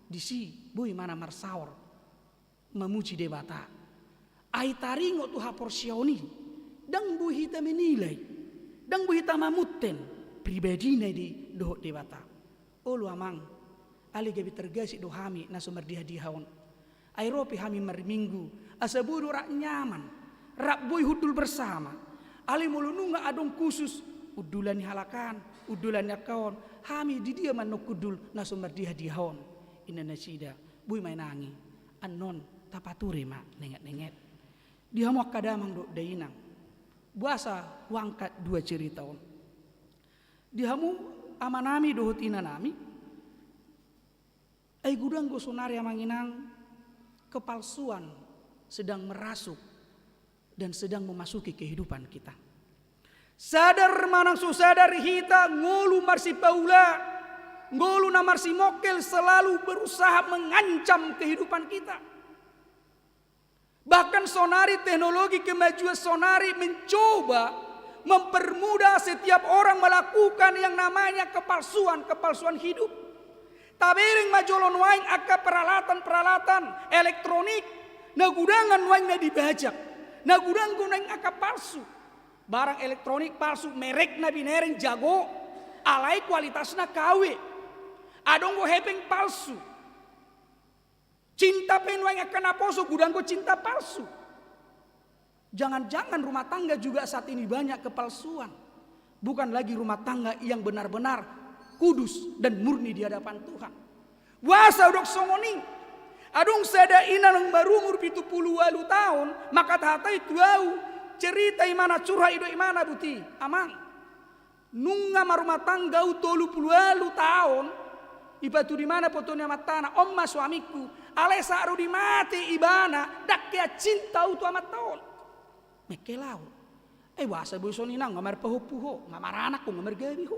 disi, boi ibana marsaor mamuji Debata. Ai taringot tu haporseaon i, ndang boi hita menilai, ndang boi hita mamunten pribadina i dohot Debata." Olo amang, alai gabe targasip do hami na so mardiha-diha on. Ai ro pe hami marminggu, asa boi do rap nyaman, rap boi hundul bersama. Alai molo nunga adong khusus, undulan ni halak an, undulan ni angka on, hami di dia ma annon hundul na so mardiha-diha on, ninna nasida. Boi ma inang i, annon tapature ma nenget-nenget. Di hamu angka damang dohot dainang, boasa huangkat dua cerita on? Di hamu amanami dohot inanami, ai godang do sonari amang inang kepalsuan sedang merasuk dan sedang memasuki kehidupan kita. Sadar manang so sadar hita, ngolu marsipaula, ngolu na marsimongkel selalu berusaha mengancam kehidupan kita. Bahkan sonari teknologi kemajuan sonari mencoba mempermudah setiap orang melakukan yang namanya kepalsuan-kepalsuan hidup. Tabereng ma jolo nuaeng angka peralatan-peralatan elektronik, na godang nuaeng na dibajak, na godang do nuaeng angka palsu. Barang elektronik palsu, merekna binereng jago, alai kualitasna K W. Adong do hepeng palsu. Cinta pe nuaeng angka naposo, godang do cinta palsu. Jangan-jangan rumah tangga juga saat ini banyak kepalsuan. Bukan lagi rumah tangga yang benar-benar kudus dan murni di hadapan Tuhan. Boasa hudok songon i? Adong sada ina naung marumur pitu pulu ualu taon, mangkatahatai tu ahu, cerita ibana, curhat i dohot ibana, "Buti amang, nunga marumah tangga ahu tolu pulu ualu taon, dipatudu ibana foto ni amantana, on ma suamingku, alai saat ro di mate ibana, ndang hea cinta ahu tu amanta on." Mengkel ahu. "Ai boasa boi songon i inang, nga marpahompu ho, nga maranak ho, nga margabe ho.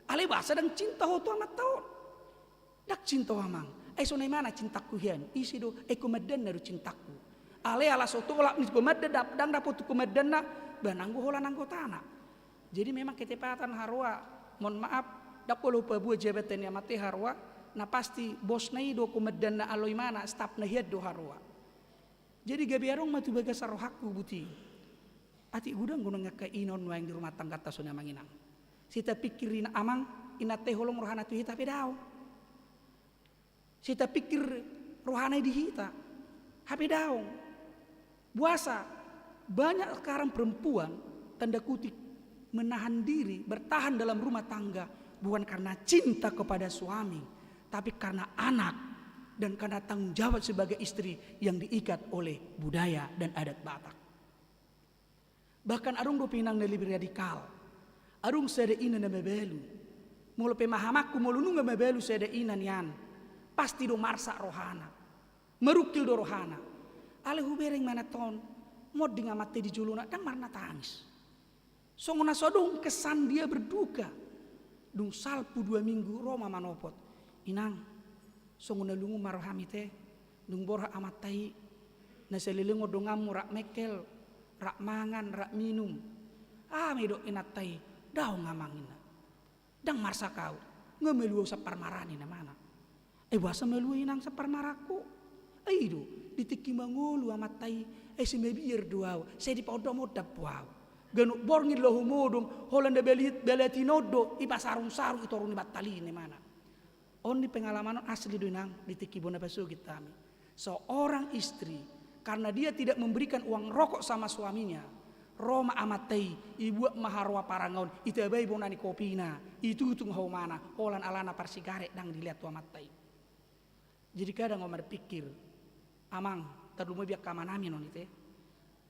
Alai boasa ndang cinta ho tu amanta on?" "Ndang cinta ho amang, ai songon i ma na cintangku hian, ise do, ai komandanna do cintangku. Alai ala so tolap ni komandan, dap-, ndang dapotu komandanna, ba nanggo holan anggotana." Jadi memang ketepatan haroa, mohon maaf, ndang pola hupaboa jabatan ni amanta i haroa, na pasti bosna i do komandanna, alai ibana stafna hian do haroa. Jadi gabe adong ma tu bagasan rohangku, Buti. Atik godang do nuaeng angka ina on nuaeng di rumah tangganta songon i amang inang. Sai tapikir ina amang, inanta i holong rohana tu hita, hape daong. Sai tapikir rohana i di hita, hape daong. Boasa banyak sekarang perempuan, tanda kutip, menahan diri, bertahan dalam rumah tangga, Bukan karena cinta kepada suami, tapi karena anak dan karena tanggung jawab sebagai istri yang diikat oleh budaya dan adat Batak. Bahkan adong dope inang na lebih radikal. Adong sada ina na mabalu. Molo pemahamanku, molo nunga mabalu sada ina nian, pasti do marsak rohana. Marungkil do rohana. Alai hubereng ma inanta on, monding amanta i di jolona, ndang marna tangis. Songon na so adong kesan dia berduka. Dung salpu dua minggu ro ma manopot. Inang, songon na lungun ma rohami te, dung borhat amanta i, na saleleng on donganmu rap mengkel, rap mangan, rap minum. Aha ma didok inanta i, daong amang inna. Ndang marsak ahu, nga malua ahu sampar marani na mana. Ai boasa malua inang sampar marangku? Ai i do, di tingki mangolu amanta i, ai sai mabiar do ahu, sai dipaondam-ondam do ahu. Ganup borngin laho modom, holan na bali-, balatina on do, ipasarung-sarung i toru ni bantal i na mana. On ni pengalaman on asli do inang, di tingki bona pasogit hami. Seorang istri, karena dia tidak memberikan uang rokok sama suaminya, ro ma amanta i, ibuat ma haroa parange on, itabai bona ni kopina, itutung haumana, holan alana parsigaret ndang dilehon tu amanta i. Jadi kadang au marpikir, amang, tarlumobi angka amanami annon i te.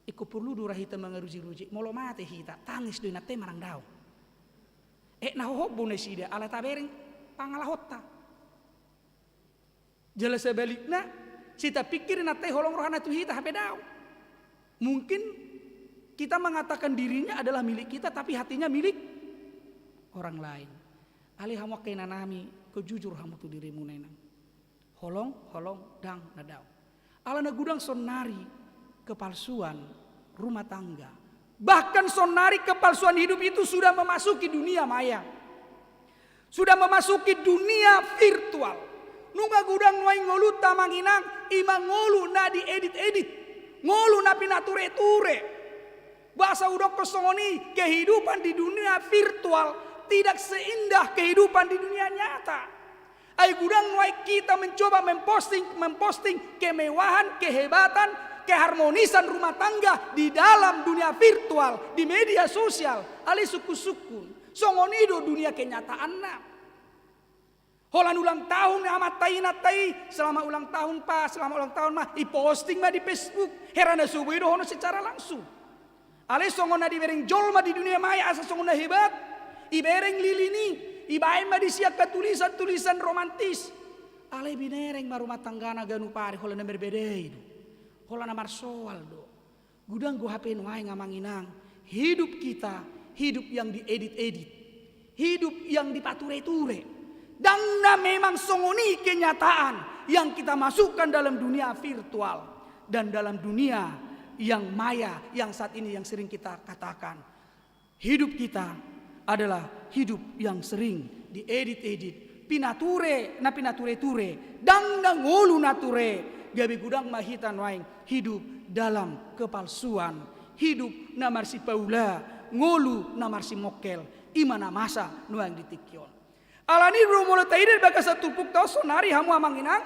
Ingkon porlu do ra hita mangaruji-ruji, molo mate hita, tangis do inanta i manang daong. Eh, na hohom bo nasida, ala tabereng pangalahonta. Jala sebalikna, sai tapikir inanta i holong rohana tu hita hape daong. Mungkin kita mengatakan dirinya adalah milik kita, tapi hatinya milik orang lain. Alai hamu angka inanami, ingkon jujur hamu tu dirimuna inang. Holong, holong, ndang na daong. Ala na godang sonnari kepalsuan rumah tangga. Bahkan sonnari kepalsuan hidup itu sudah memasuki dunia maya. Sudah memasuki dunia virtual. Nunga godang nuaeng ngolunta amang inang, i ma ngolu na diedit-edit. Ngolu na pinature-ture. Boasa hudokkon songon i, kehidupan di dunia virtual tidak seindah kehidupan di dunia nyata. Ai godang nuaeng kita mencoba memposting, memposting kemewahan, kehebatan, keharmonisan rumah tangga di dalam dunia virtual, di media sosial. Alai sungkun-sungkun, songon i do dunia kenyataanna. Holan ulang tahun amanta i, inanta i, selamat ulang tahun pa, selamat ulang tahun ma, iposting ma di Facebook. Hera na so boi dohonon secara langsung. Alai songon na dibereng jolma di dunia maya asa songon na hebat, ibereng lilin i, ibaen ma disi angka tulisan-tulisan romantis. Alai binereng ma rumah tanggana ganup ari, holan na marbadai do. Holan na marsoal do. Godang do hape nuaeng amang inang, hidup kita, hidup yang diedit-edit. Hidup yang dipature-ture. Ndang na memang songon i kenyataan yang kita masukkan dalam dunia virtual dan dalam dunia yang maya yang saat ini yang sering kita katakan. Hidup kita adalah hidup yang sering diedit-edit, pinature, na pinature-ture, ndang na ngolu na ture, gabe godang ma hita nuaeng hidup dalam kepalsuan, hidup na marsipaula, ngolu na marsimongkel, i ma na masa nuaeng di tingki on. Alani do molo taida di bagasan turpukta on sonari hamu amang inang,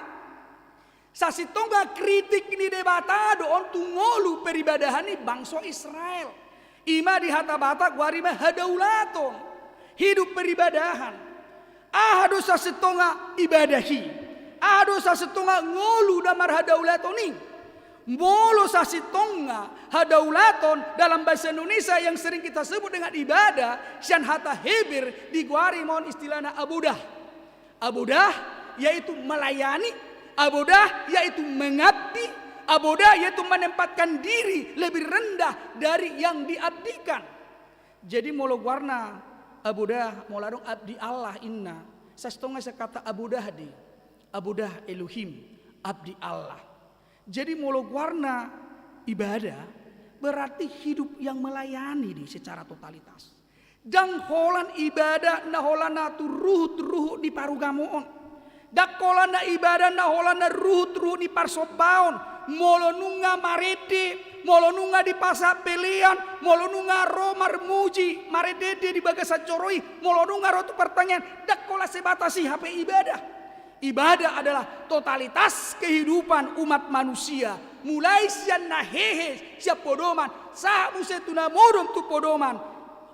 sasintongna kritik ni Debata do on tu ngolu peribadahan ni bangso Israel. I ma di hata Batak goari ma hadaulaton, hidup peribadahan. Aha do sasintongna ibadah i? Aha do sasintongna ngolu na marhadaulaton i? Molo sasintongna hadaulaton dalam bahasa Indonesia yang sering kita sebut dengan ibadah, sian hata Heber digoari ma on istilahna abodah. Abodah yaitu melayani, abodah yaitu mengabdi, abodah yaitu menempatkan diri lebih rendah dari yang diabdikan. Jadi molo goarna abodah, molo adong abdi Allah inna, sasintongna sian kata abodah do i, abodah Elohim, abdi Allah. Jadi molo goarna ibadah, berarti hidup yang melayani do i secara totalitas. Ndang holan ibadah na holan tu ruhut-ruhut ni parugamoon. Ndang holan na ibadah na holan na ruhut-ruhut ni parsombaon. Molo nunga marende, molo nunga dipasahat pelean, molo nunga ro marmuji, marende-ende di bagasan joro i, molo nunga ro tu partangiangan, ndang holan sebatas i hape ibadah. Ibadah adalah totalitas kehidupan umat manusia, mulai sian na hehe sian podoman, sahat muse tu na modom tu podoman,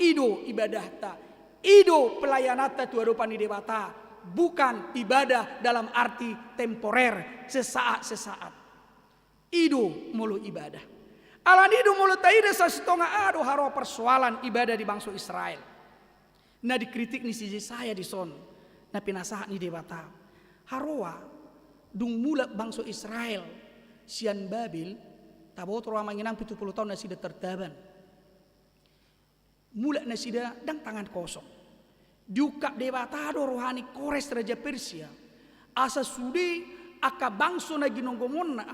i do ibadahta. I do pelayananta tu adopan ni Debata, bukan ibadah dalam arti temporer, sesaat-sesaat. I do molo ibadah. Alani i do molo taida sasintongna aha do haroa persoalan ibadah di bangso Israel. Na dikritik ni si Jesaya dison, na pinasahat ni Debata. Haroa, dung mulak bangso Israel sian Babel, taboto roha amang inang pitu pulu taon nasida tertaban. Mulak nasida ndang tangan kosong. Diungkap Debata do roha ni Kores raja Persia, asa sude angka bangso na ginonggomonna,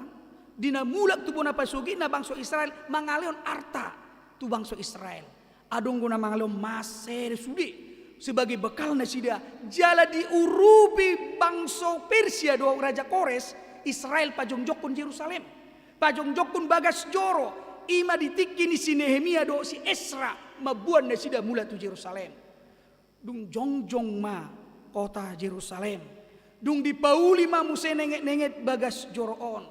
di na mulak tu bona pasogitna bangso Israel, mangalehon arta tu bangso Israel. Adong do na mangalehon mas, sere, sude sebagai bekal nasida. Jala diurupi bangso Persia do raja Kores, Israel pajongjongkon Jerusalem. Pajongjongkon bagas joro, i ma di tingki ni si Nehemia dohot si Esra, mamboan nasida mulak tu Jerusalem. Dung jongjong ma kota Jerusalem, dung dipauli ma muse nengetnenget bagas joro on,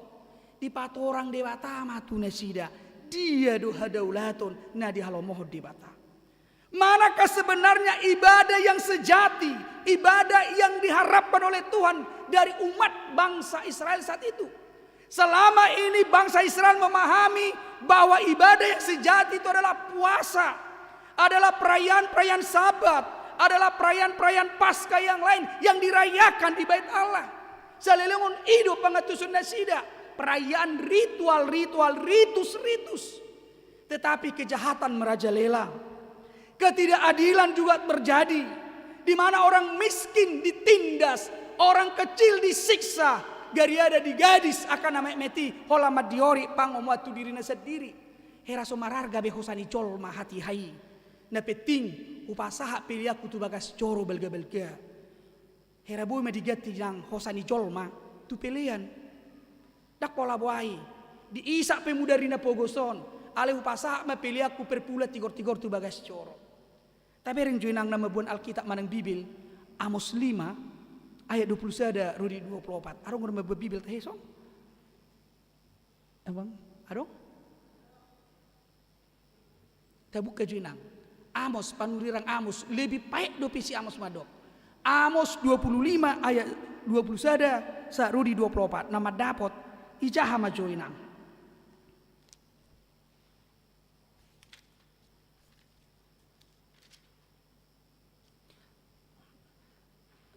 dipatorang Debata ma tu nasida dia do hadaulaton na dihalomohon Debata. Manakah sebenarnya ibadah yang sejati, ibadah yang diharapkan oleh Tuhan dari umat bangsa Israel saat itu? Selama ini bangsa Israel memahami bahwa ibadah yang sejati itu adalah puasa, adalah perayaan-perayaan Sabat, adalah perayaan-perayaan Paskah yang lain yang dirayakan di Bait Allah. Saleleng on i do pangantusion nasida, perayaan ritual-ritual, ritus-ritus. Tetapi kejahatan merajalela. Ketidakadilan juga terjadi, di mana orang miskin ditindas, orang kecil disiksa, gariada digadis angka na metmet i, holan mandiorik pangomoan tu dirina sandiri. Hera so mararga be hosa ni jolma hatiha i. Na penting, hupasahat peleanku tu bagas joro balgabalga. Hera boi ma diganti nang hosa ni jolma tu pelean. Ndang pola boai, diisak pe mudar ni na pogos on, alai hupasahat ma peleanku perpula tigortigor tu bagas joro. Tabereng jo inang na mamboan Alkitab manang Bibel, Amos lima ayat dua pulu sada ro di dua pulu opat. Adong do na mamboan Bibel tahe song? Abang, adong? Tabuka jo inang. Amos, panurirang Amos, lebih paet dope si Amos mandok. Amos dua pulu lima ayat dua pulu sada sahat ro di dua pulu opat. Na mandapot, ijaha ma jo inang.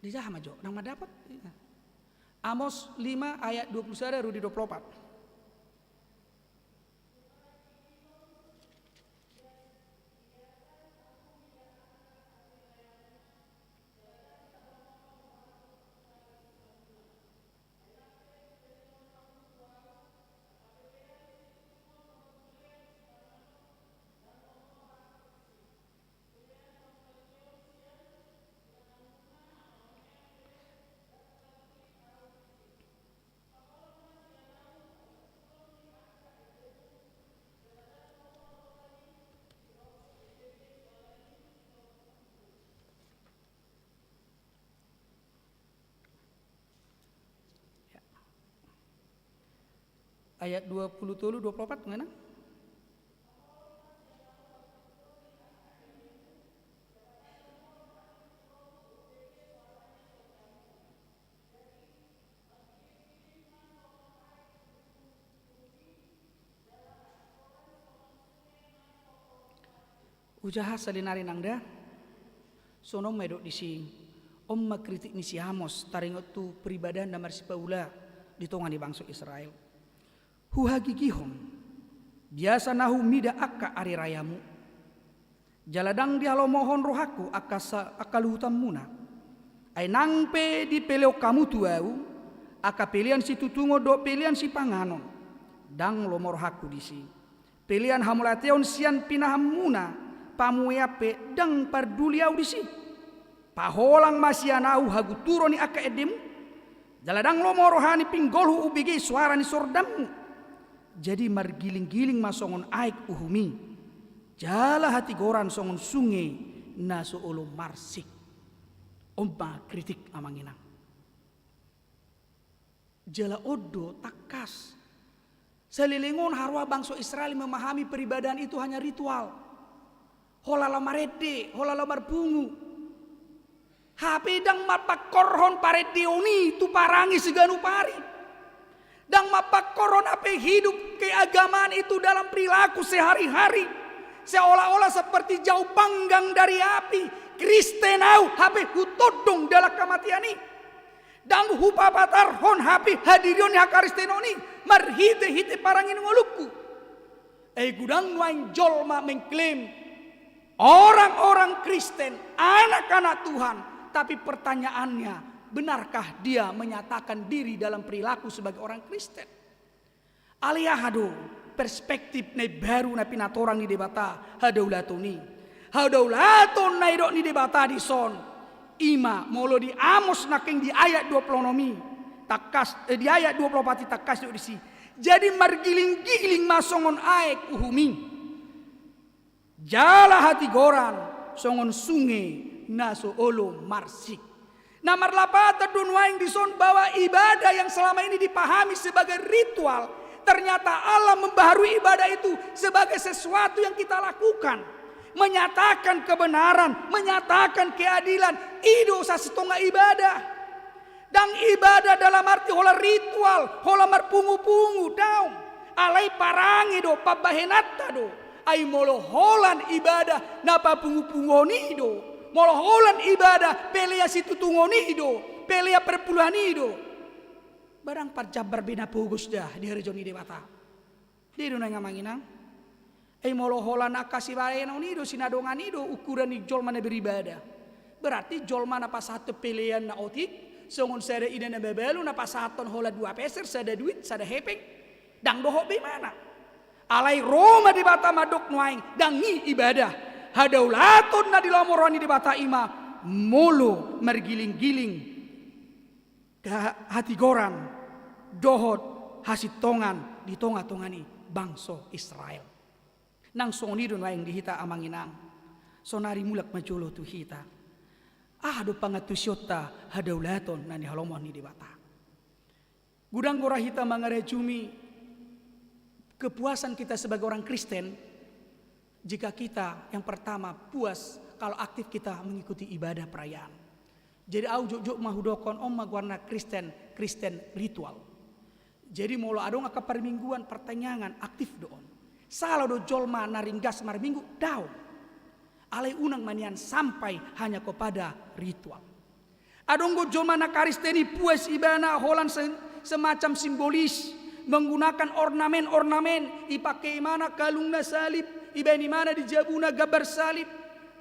Dijaha ma jo, nang mandapot. Amos lima ayat dua pulu sada ro di dua pulu opat. Ayat dua pulu tolu, dua pulu opat, ngena? Hujaha saonari nang da. Songon on ma didok disi. On ma kritik ni si Amos taringot tu peribadahan na marsipaula di tonga ni bangso Israel. Huhagigihon, biasa na humida angka ari rayamu. Jala ndang dihalomohon rohangku angka sa-, angka luhutanmuna. Ai nang pe dipeleon hamu tu ahu angka pelean situtungon dohot pelean sipanganon, ndang lomo rohangku disi. Pelean hamauliateon sian pinahanmuna panuean pe ndang parduli ahu disi. Paholang ma sian ahu hagunturon ni angka endemu. Jala ndang lomo roha ni pinggolhu umbege soara ni sordanmu. Jadi margilinggiling ma songon aek uhum i, jala hatigoran songon sunge na so olo marsik. On ma kritik, amang inang. Jala on do tangkas. Saleleng on haroa bangso Israel memahami peribadahan itu hanya ritual. Holan laho marende, holan laho marpungu. Hape ndang mapangkorhon parendeon i tu parange siganup ari. Ndang mapangkorhon hape hidup keagamaan itu dalam perilaku sehari-hari. Seolah-olah seperti jauh panggang dari api. Kristen au, hape hutondong dalan hamatean i. Ndang hupapatarhon hape hadirion ni hakristenon i marhite-hite parange ni ngolungku. Ai godang nuaeng jolma mengklaim orang-orang Kristen, anak-anak Tuhan, tapi pertanyaannya, benarkah dia menyatakan diri dalam perilaku sebagai orang Kristen? Alai aha do perspektif na imbaru na pinatorang ni Debata hadaulaton i? Hadaulaton na nidok ni Debata dison, i ma molo di Amos nangkin di ayat dua puluh onom i, tangkas, eh, di ayat dua puluh opat i tangkas do disi. Jadi margiling-giling ma songon aek uhum i. Jala hatigoran songon sunge na so olo marsik. Na marlapatan do nuaeng dison bahwa ibadah yang selama ini dipahami sebagai ritual, ternyata Allah membaharui ibadah itu sebagai sesuatu yang kita lakukan. Menyatakan kebenaran, menyatakan keadilan, i do sasintongna ibadah. Ndang ibadah dalam arti holan ritual, holan marpungu-pungu, daong. Alai parange do, pambahenanta do. Ai molo holan ibadah na papungu-punguon i do, molo holan ibadah pelea situtungon i do, pelea perpuluhan i do, ba ndang parjambar be na pogos da di harajaon ni Debata. Dia do nuaeng, amang inang. Ai molo holan angka sibahenon i do, sinadongan i do ukuran ni jolma na beribadah, berarti jolma na pasahathon pelean na otik songon sada ina na mabalu na pasahathon holan dua peser, sada duit, sada hepeng, ndang dohot be imana. Alai ro ma Debata mandok nuaeng, ndang i ibadah. Hadaulaton na di lomo roha ni Debata i ma molo margiling-giling ha-, hatigoran dohot hasintongan di tonga-tonga ni bangso Israel. Nang songon i do nuaeng di hita, amang inang. Saonari mulak ma jolo tu hita. Aha do pangantusionta hadaulaton na nihalomohon ni Debata? Godang do ra hita mangarajumi kepuasan kita sebagai orang Kristen jika kita yang pertama puas kalau aktif kita mengikuti ibadah perayaan. Jadi au jotjot ma hudokhon on ma goarna Kristen, Kristen ritual. Jadi molo adong angka parmingguan, partangiangan, aktif do on. Sala do jolma na ringgas marminggu? Daong. Alai unang ma nian sampai hanya kepada ritual. Adong do jolma na Kristen i puas ibana holan se-, semacam simbolis, menggunakan ornamen-ornamen, ipake imana kalungna salib, ibaen imana di jabuna gambar salib.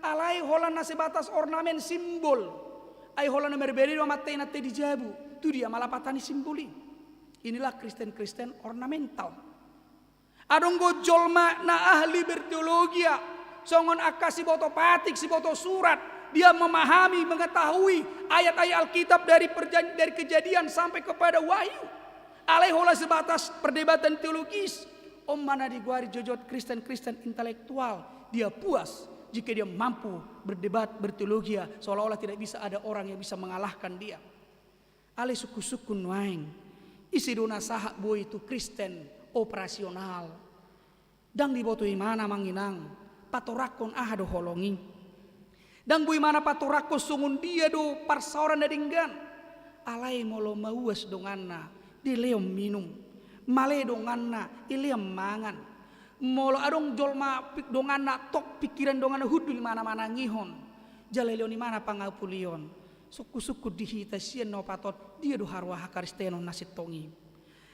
Alai holan na sebatas ornamen, simbol. Ai holan na marbeda do amanta inanta i di jabu. Tu dia ma lapatan ni simbol i? Inilah Kristen-Kristen ornamental. Adong do jolma na ahli berteologia, songon angka siboto patik, siboto surat. Dia memahami, mengetahui ayat-ayat Alkitab dari perjan-, dari Kejadian sampai kepada Wahyu. Alai holan sebatas perdebatan teologis. On ma na digoari jotjot Kristen-Kristen intelektual. Dia puas jika dia mampu berdebat, berteologia, seolah-olah tidak bisa ada orang yang bisa mengalahkan dia. Alai sungkun-sungkun nuaeng, ise do na sahat boi tu Kristen operasional? Ndang diboto imana, amang inang, patoranghon aha do holong i. Ndang boi imana patoranghon songon dia do parsaoran na denggan. Alai molo mauas donganna, dilehon minum. Male donganna, dilehon mangan. Molo adong jolma pik-, donganna, tok pingkiran donganna hundul imana manangihon, jala dilehon imana pangapulion. Sungkun-sungkun di hita sian na opat on, dia do haroa hakristenon na sintong i?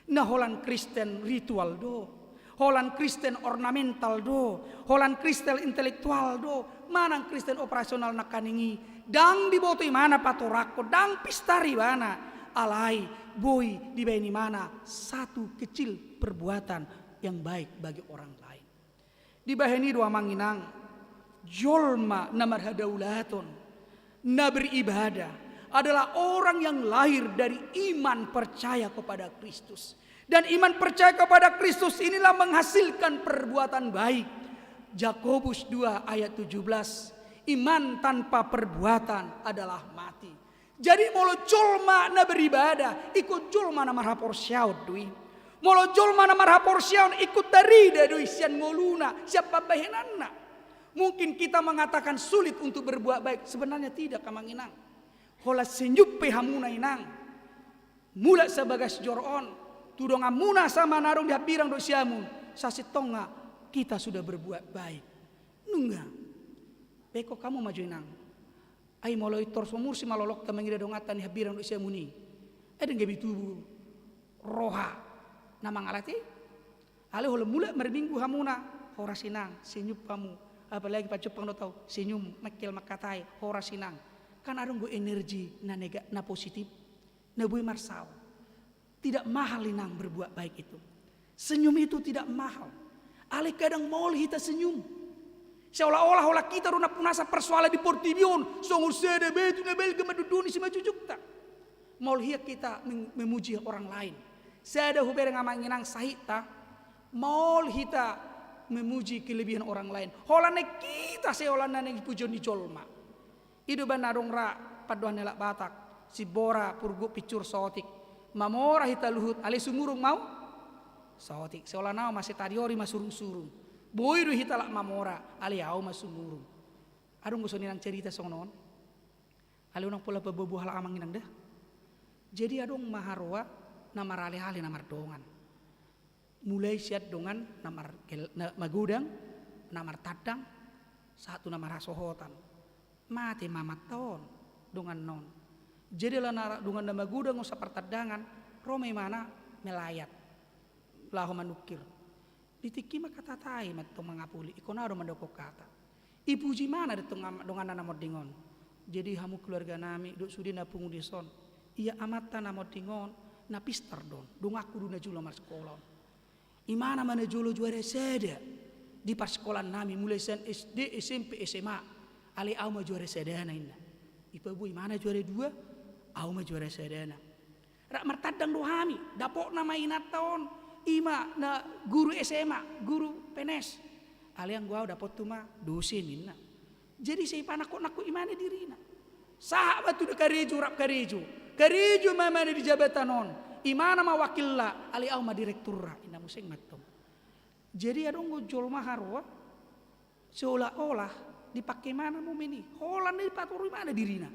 Na holan Kristen ritual do, holan Kristen ornamental do, holan Kristen intelektual do, manang Kristen operasional nangkaning i? Ndang diboto imana patoranghon, ndang pistar ibana, alai boi dibaen imana satu kecil perbuatan yang baik bagi orang lain. Dibahen i do, amang inang, jolma na marhadaulaton, na beribadah, adalah orang yang lahir dari iman percaya kepada Kristus. Dan iman percaya kepada Kristus inilah menghasilkan perbuatan baik. Jakobus dua ayat tujuh belas, iman tanpa perbuatan adalah mati. Jadi molo jolma na beribadah, ingkon jolma na marhaporseaon do i. Molo jolma na marhaporseaon, ingkon tarida do i sian ngoluna, sian pambahenanna. Mungkin kita mengatakan sulit untuk berbuat baik, sebenarnya tidak, amang inang. Holan senyum pe hamuna inang, mulak sian bagas joro on, tu donganmuna sama na adong di hambirang dohot siamun, sasintongna kita sudah berbuat baik. Nunga. Baen hamu ma jo inang. Ai molo pintor so mursi ma lolokta mangida donganta di hambirang dohot siamun i, ai dang gabe tubu roha na mangalati. Alai holan mulak marminggu hamuna, horas inang, senyum hamu. Apalagi pajompang do tau, senyum, mengkel, mangkatai, horas inang. Kan adong do energi na nega-, na positif, na boi marsaor. Tidak mahal inang berbuat baik itu. Senyum itu tidak mahal. Alai kadang maol hita senyum. Seolah-olah holan hita do nampunasa persoalan di portibi on, songon sada batu na balga mandondoni simanjujungta. Maol hita mem-, memuji orang lain. Sada hubereng amang inang sahitna, maol hita memuji kelebihan orang lain. Holan naeng hita seolah na naeng dipuji ni jolma. I do umbahen adong ra pandohan ni halak Batak, simbora purguk pinsur saotik. Mamora hita luhut, alai sumurung ma saotik. Seolah na on ma setariori ma surung-surung. Boi do hita halak mamora, alai ahu ma sumurung. Adong do songon i nang cerita songon on. Alai unang pola paboa-boa halak amang inang da. Jadi adong ma haroa na marale-ale na mardongan. Mulai sian dongan na mar-, na magodang, na martandang, sahat tu na marhasohotan. Mate ma amanta on, donganna on. Jadi ala na dongan na magodang on sapartandangan, ro ma imana melayat. Laho manungkir. Di tingki i mangkatai-tai ma antong mangapuli, ingkon ahu do mandokkon hata. Ipuji imana do antong am-, donganna na monding on. Jadi hamu keluarga nami, dohot sude na pungu dison. Ia amanta na monding on, na pistar do on, donganku do na jolo marsikola on. Imana ma na jolo juara sada di parsikolaan nami, mulai sian S D, S M P, S M A. Alai ahu ma juara sadana inna. Ipaboa imana juara dua, ahu ma juara sadana. Rap martandang do hami, dapotna ma inanta on, i ma na guru S M A, guru P N S. Alai anggo ahu dapothu ma dosen inna. Jadi sai panangkok-nangkok imana dirina. Sahat ma tu na karejo rap karejo. Karejo ma imana di jabatan on. Imana ma wakilna, alai ahu ma direkturna. Inna muse ma antong. Jadi adong do jolma haroa, seolah-olah dipake imana momen i. Holan na dipatoru imana dirina.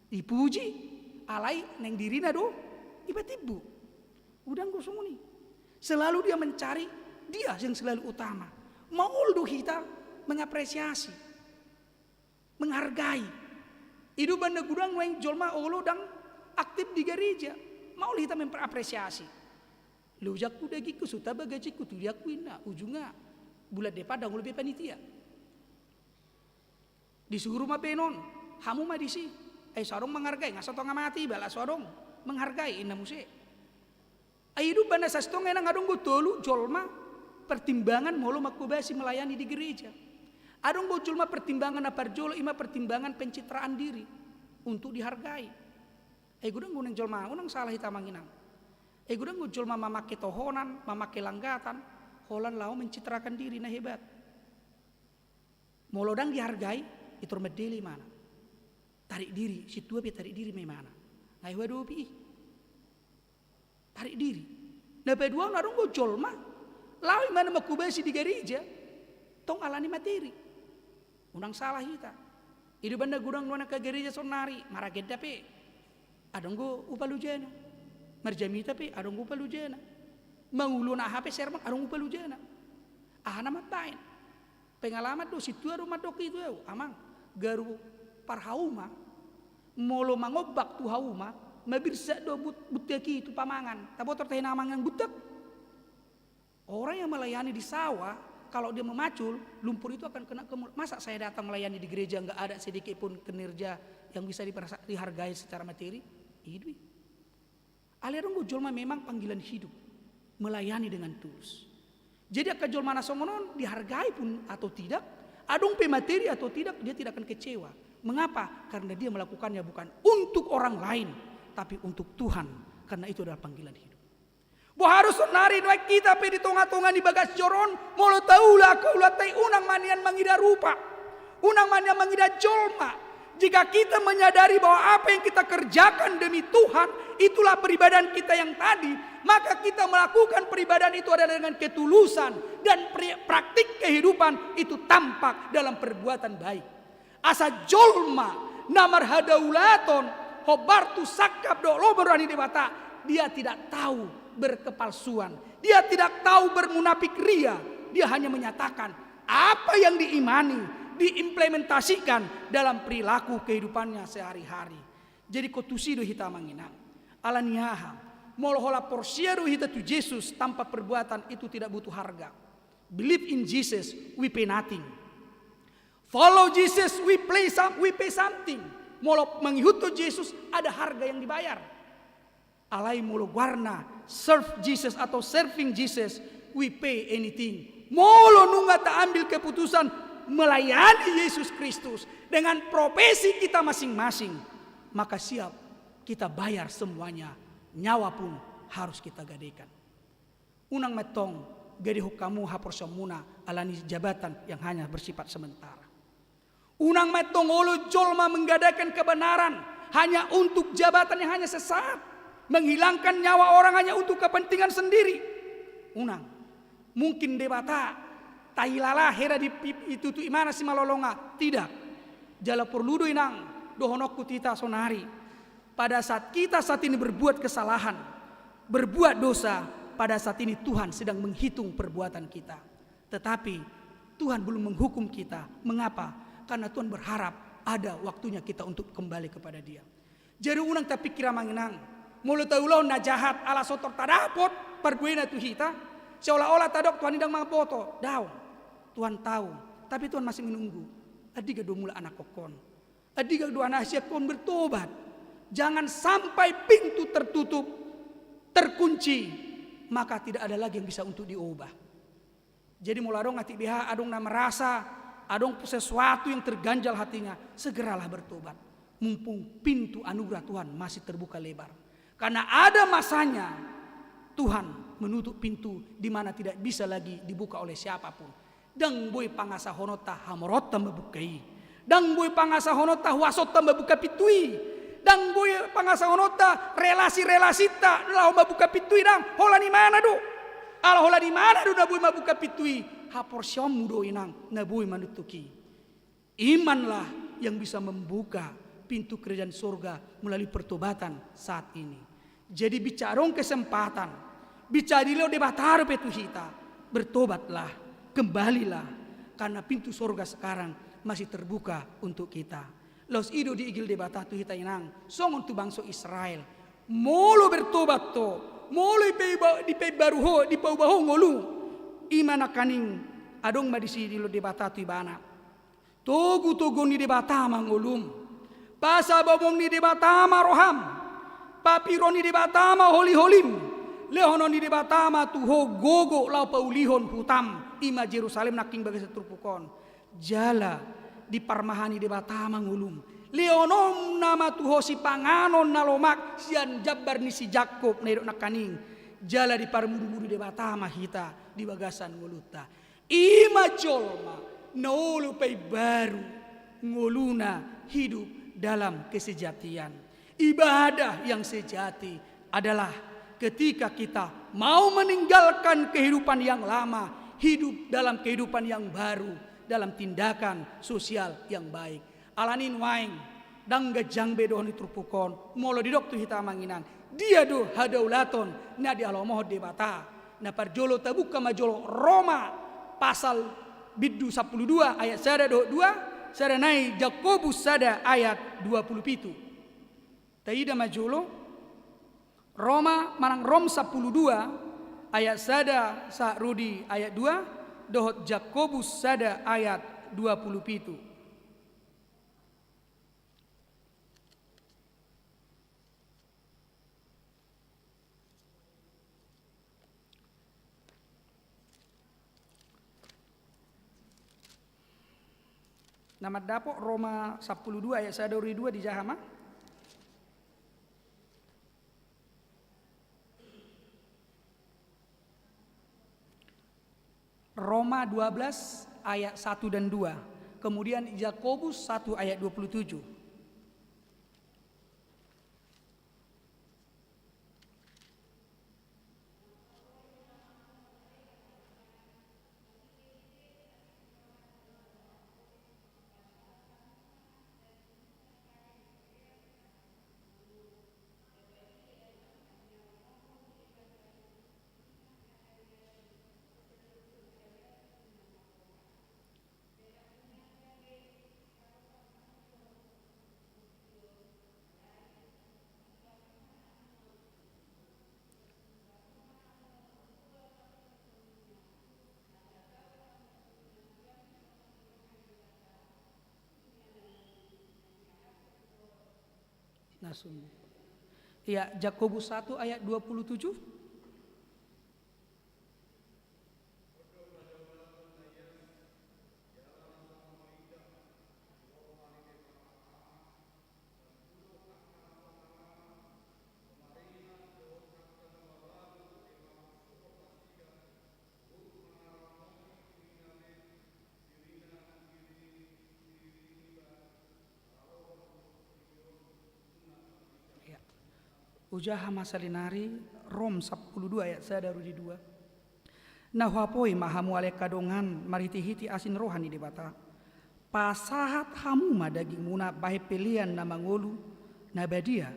Dipuji, alai naeng dirina do dipatimbo. Godang do songon i. Selalu dia mencari, dia yang selalu utama. Maol do hita mengapresiasi, menghargai. I do umbahen na godang nuaeng jolma olo dang aktif di gareja. Maol hita mengapresiasi. Lojakku dagingku, so tamba gajingku, tudianku inna, ujungna bulan depan dang olo be panitia. Disuru ma baenon, hamu ma disi. Ai so adong menghargai, nga so tonga mate iba ala so adong menghargai, inna muse. Ai i do umbahen na sasintongna inang adong do tolu jolma pertimbangan molo manghobasi melayani di gereja. Adong do jolma pertimbangan na parjolo, i ma pertimbangan pencitraan diri untuk dihargai. Ai godang do nuaeng jolma, unang salah hita amang inang. Ai godang do jolma mamake tohonan, mamake langgatan, holan laho mencitrakan diri na hebat. Molo dang dihargai, pintor mandele imana. Tarik diri, sintua pe tarik diri ma imana. Nga huadopi i. Tarik diri. Na paduahon adong do jolma, laho imana manghobasi di gareja, tong alani materi. Unang salah hita. I do umbahen na godang nuaeng angka gareja saonnari, maragenda pe adong do upa lojana. Marjamita pe adong do upa lojana. Mangulahon aha pe sermon adong do upa lojana. Aha na mambaen? Pengalaman do, sintua do mandok i tu ahu, amang, garu parhauma, molo mangombak tu hauma, mabirsak do but-, buntak i tu pamangan. Taboto tahe na mangan buntak? Orang yang melayani di sawah, kalau dia memacul, lumpur itu akan kena ke mulut. Masa saya datang melayani di gereja, nggak ada sedikit pun kinerja yang bisa diperasa-, dihargai secara materi? I do i. Alai adong do jolma memang panggilan hidup, melayani dengan tulus. Jadi angka jolma na songon on dihargai pun atau tidak, adong pe materi atau tidak, dia tidak akan kecewa. Mengapa? Karena dia melakukannya bukan untuk orang lain, tapi untuk Tuhan. Karena itu adalah panggilan hidup. Boha do saonnari nuaeng hita pe di tonga-tonga ni bagas joro on, molo taula angka ulaonta i, unang ma nian mangida rupa, unang ma nian mangida jolma. Jika kita menyadari bahwa apa yang kita kerjakan demi Tuhan, itulah peribadahan kita yang tadi, maka kita melakukan peribadahan itu adalah dengan ketulusan, dan pri-, praktik kehidupan itu tampak dalam perbuatan baik. Asa jolma na marhadaulaton, hombar tu sangkap dohot lomo ni roha ni Debata, dia tidak tahu berkepalsuan, dia tidak tahu bermunafik ria, dia hanya menyatakan apa yang diimani, diimplementasikan dalam perilaku kehidupannya sehari-hari. Jadi ingkon tusi do hita, amang inang. Ala ni aha? Molo holan porsea do hita tu Jesus tanpa perbuatan, itu tidak butuh harga. Believe in Jesus, we pay nothing. Follow Jesus, we play some, we pay something. Molo mangihuthon Jesus, ada harga yang dibayar. Alai molo goarna serve Jesus atau serving Jesus, we pay anything. Molo nunga taambil keputusan melayani Yesus Kristus dengan profesi kita masing-masing, maka siap kita bayar semuanya, nyawa pun harus kita gadaikan. Unang ma antong gadehon hamu haporseaonmuna ala ni jabatan yang hanya bersifat sementara. Unang ma antong olo jolma menggadaikan kebenaran hanya untuk jabatan yang hanya sesaat, menghilangkan nyawa orang hanya untuk kepentingan sendiri. Unang. Mungkin Debata tahilala hera di pi-, itutu imana simalolonga. Tidak. Jala porlu do, inang, dohononku tu hita sonari. Pada saat kita saat ini berbuat kesalahan, berbuat dosa, pada saat ini Tuhan sedang menghitung perbuatan kita. Tetapi Tuhan belum menghukum kita. Mengapa? Karena Tuhan berharap ada waktunya kita untuk kembali kepada Dia. Jadi unang tapikir, amang inang, molo taulahon na jahat ala so tor tadapot parbuena tu hita, seolah-olah tadok Tuhan i ndang mamboto. Daong. Tuhan tahu, tapi Tuhan masih menunggu. Andigan do mula anakkonhon? Andigan do anak siangkon bertobat? Jangan sampai pintu tertutup, terkunci, maka tidak ada lagi yang bisa untuk diubah. Jadi molo adong atik beha, adong na merasa, adong sesuatu yang terganjal hatinya, segeralah bertobat. Mumpung pintu anugerah Tuhan masih terbuka lebar. Karena ada masanya Tuhan menutup pintu di mana tidak bisa lagi dibuka oleh siapapun. Ndang boi pangasahononta hamoroanta mambuka i. Ndang boi pangasahononta huasonta mambuka pintu i. Ndang boi pangasahononta relasi-relasinta laho mambuka pintu i, ndang. Holan imana do? Ala holan imana do na boi mambuka pintu i? Haporseaonmu do, inang, na boi manutup i. Imanlah yang bisa membuka pintu kerajaan sorga melalui pertobatan saat ini. Jadi bicara adong kesempatan, bicara dilehon Debata dope tu hita, bertobatlah, kembalilah, karena pintu sorga sekarang masih terbuka untuk kita. Laos i do diigil Debata tu hita, inang, songon tu bangso Israel. Molo bertobat ho, molo dipe-, dipaimbaru ho, dipauba ho ngolu, ima nangkaning adong ma disi dilehon Debata tu ibana. Togu-toguon ni Debata ma ngolum. Pasabamuon ni Debata ma roham. Papiroon ni Debata ma holi-holim. Lehonon ni Debata ma tu ho gogo laho paulihon hutam, ima Jerusalem nangkin bagasan turpuk on. Jala diparmahan ni Debata ma ngolum. Lehonon ma tu ho sipanganon na lomak sian jambar ni si Jakkob na didok nangkaning. Jala diparmudu-mudu Debata ma hita di bagasan ngolunta. Ima jolma na olo paimbaru ngoluna hidup dalam kesejatian. Ibadah yang sejati adalah ketika kita mau meninggalkan kehidupan yang lama, hidup dalam kehidupan yang baru, dalam tindakan sosial yang baik. Alani nuaeng, ndang ganjang be dohot ni turpuk on, molo didok tu hita, amang inang, dia do hadaulaton na dihalomohon Debata. Na parjolo tabuka ma jolo Roma pasal bindu sampulu dua ayat sada dohot dua, sada nai Jakobus sada ayat dua pulu pitu. Taida ma jolo Roma manang Rom sampulu dua ayat sada sahat ro di ayat dua, dohot Jakobus sada ayat dua pulu pitu. Na mandapot Roma sampulu dua ayat sada ro di dua dijaha ma. Roma dua belas ayat satu dan dua, kemudian Yakobus satu ayat dua puluh tujuh. Sungguh. Ya, Jakobus satu ayat dua puluh tujuh. Ya. Ujaha ma salinari, Rom sampulu dua ayat sada ro di dua. Na huapoi ma hamu ale angka dongan marhitehite asi ni roha ni Debata. Pasahat hamu ma dagingmuna bahen pelean na mangolu, na badia,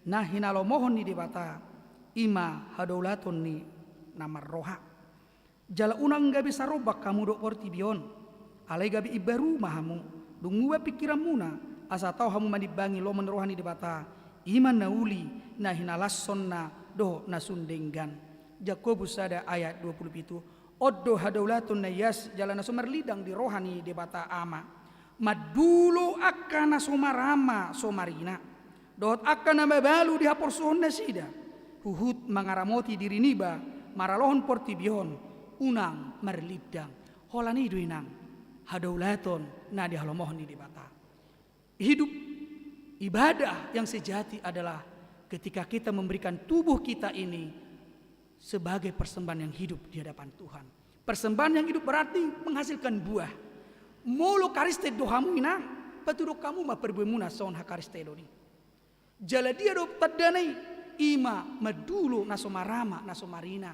na hinalomohon ni Debata, i ma hadaulaton ni na marroha. Jala unang gabe sarombak hamu dohot portibi on, alai gabe imbaru ma hamu, dung muba pingkiranmuna, asa tau hamu manimbangi lomo ni roha ni Debata, i ma na uli, na hinalashonna dohot na sun denggan. Jakobus sada ayat dua puluh pitu. On do hadaulaton na ias jala na so marlindang di roha ni Debata Ama. Mandulo angka na so marama so marina, dohot angka na mabalu di haporsuhon nasida, huhut mangaramoti diri niba maralohon portibi on, unang marlindang. Holan i do inang hadaulaton na dihalomohon ni Debata. Hidup ibadah yang sejati adalah ketika kita memberikan tubuh kita ini sebagai persembahan yang hidup di hadapan Tuhan. Persembahan yang hidup berarti menghasilkan buah. Molo Karisten do hamu inang, patudok hamu ma parbue muna songon hakaristenon i. Jala dia do tandana i? I ma mandulo na so marama, na so marina,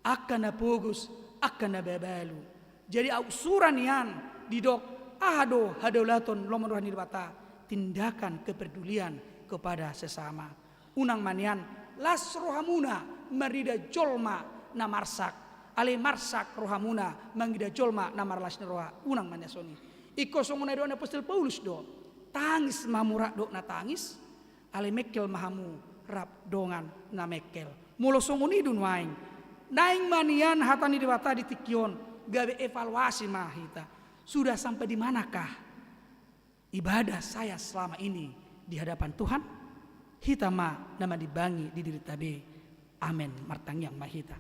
angka na pogos, angka na mabalu. Jadi usuran nian didok, aha do hadaulaton lomo ni roha ni Debata? Tindakan kepedulian kepada sesama. Unang ma nian las rohamuna marnida jolma na marsak, alai marsak rohamuna mangida jolma na marlas ni roha. Unang ma nian songon i. Ingkon songon na didok ni apostel Paulus do, tangis ma hamu rap dohot na tangis, alai mengkel ma hamu rap dongan na mengkel. Molo songon i do nuaeng, naeng ma nian hata ni Debata di tingki on, gabe evaluasi ma hita. Sudah sampai di manakah ibadah saya selama ini di hadapan Tuhan? Hita ma na manimbangi di dirita be. Amen. Martangiang ma hita.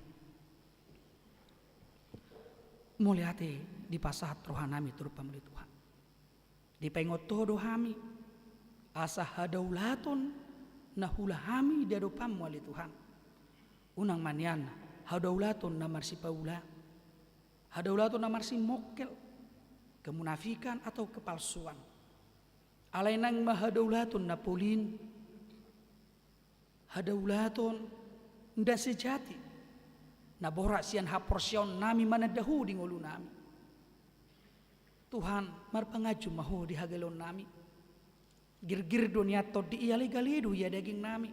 Mauliate dipasahat rohanami tu adopanmu ale Tuhan. Dipaingot Ho do hami asa hadaulaton na huula hami di adopanmu ale Tuhan. Unang ma nian hadaulaton na marsipaula, hadaulaton na marsimongkel, kemunafikan atau kepalsuan. Alai naeng ma hadaulaton na polin, hadaulaton na sejati, na borat sian haporseaonnami mananda Ho di ngolunami. Tuhan, marpanganju ma Ho di hagaleonnami. Girgir do nian tondi i, alai gale do ia dagingnami.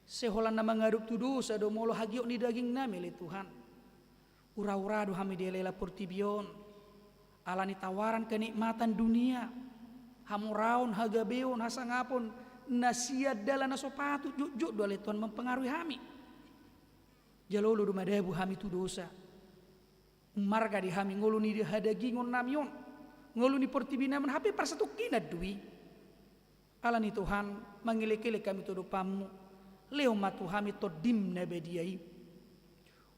Sai holan na mangadop tu dosa do molo hagiot ni dagingnami ale Tuhan. Ura-ura do hami diela-ela portibi on, ala ni tawaran kenikmatan dunia, hamoraon, hagabeon, hasangapon, na sian dalan na so patut, jotjot do ale Tuhan mempengaruhi hami. Jala olo do madabu hami tu dosa. Ummarga di hami ngolu ni hadagingonnami on, ngolu ni portibinami on, hape parsatongkinan do i. Alani Tuhan, mangelek-elek hami tu adopanmu, lehon ma tu hami Tondim na badia i.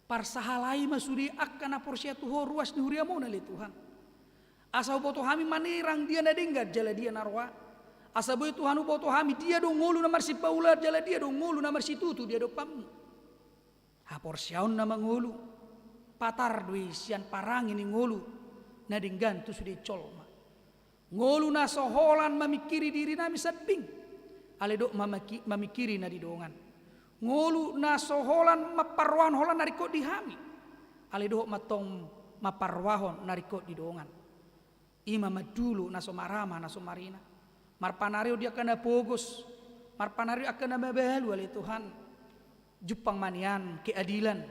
Parsahalai ma sude angka na porsea tu Ho ruas ni huriam on ale Tuhan. Asa huboto hami manerang dia na denggan jala dia na roa. Asa boi Tuhan huboto hami dia do ngolu na marsipaula jala dia do ngolu na marsitutu di adopanmu. Haporseaon na mangolu, patar do i sian parange ni ngolu na denggan tu sude jolma. Ngolu na so holan mamingkiri dirinami sambing, ale dohot mamaki-, mamingkiri na di dongan. Ngolu na so holan mamparrohahon holan na ringkot di hami, ale dohot mantong mamparrohahon na ringkot di dongan. I ma mandulo na so marama, na so marina. Marpanarihon di angka na pogos, marpanarihon di angka na mabalu ale Tuhan. Jumpang ma nian keadilan,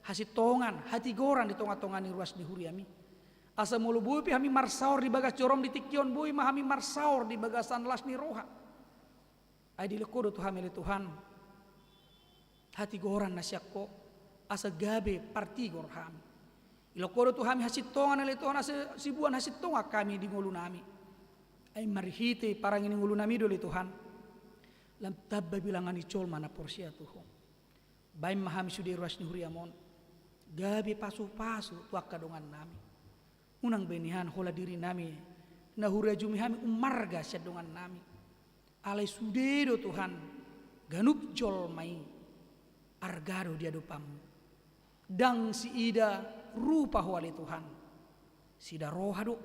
hasintongan, hatigoran di tonga-tonga ni ruas ni huriami. Asa molo boi pe hami marsaor di bagas jorom di tingki on, boi ma hami marsaor di bagasan las ni roha. Ai dilehon Ho do tu hami ale Tuhan hatigoran na sian Ho, asa gabe partigor hami. Dilehon Ho do tu hami hasintongan ale Tuhan, asa siboan hasintongan hami di ngolunami. Ai marhite parange ni ngolunami do ale Tuhan, Lam tamba bilangan ni jolma na porsea tu Ho. Baen ma hami sude ruas ni huriam on gabe pasupasu tu angka dongannami. Unang be nian holan dirinami na hurajumi hami ummarga sian dongannami. Alai sude do Tuhan, ganup jolma i arga do di adopanMu. Ndang siida rupa Ho ale Tuhan, siida roha do.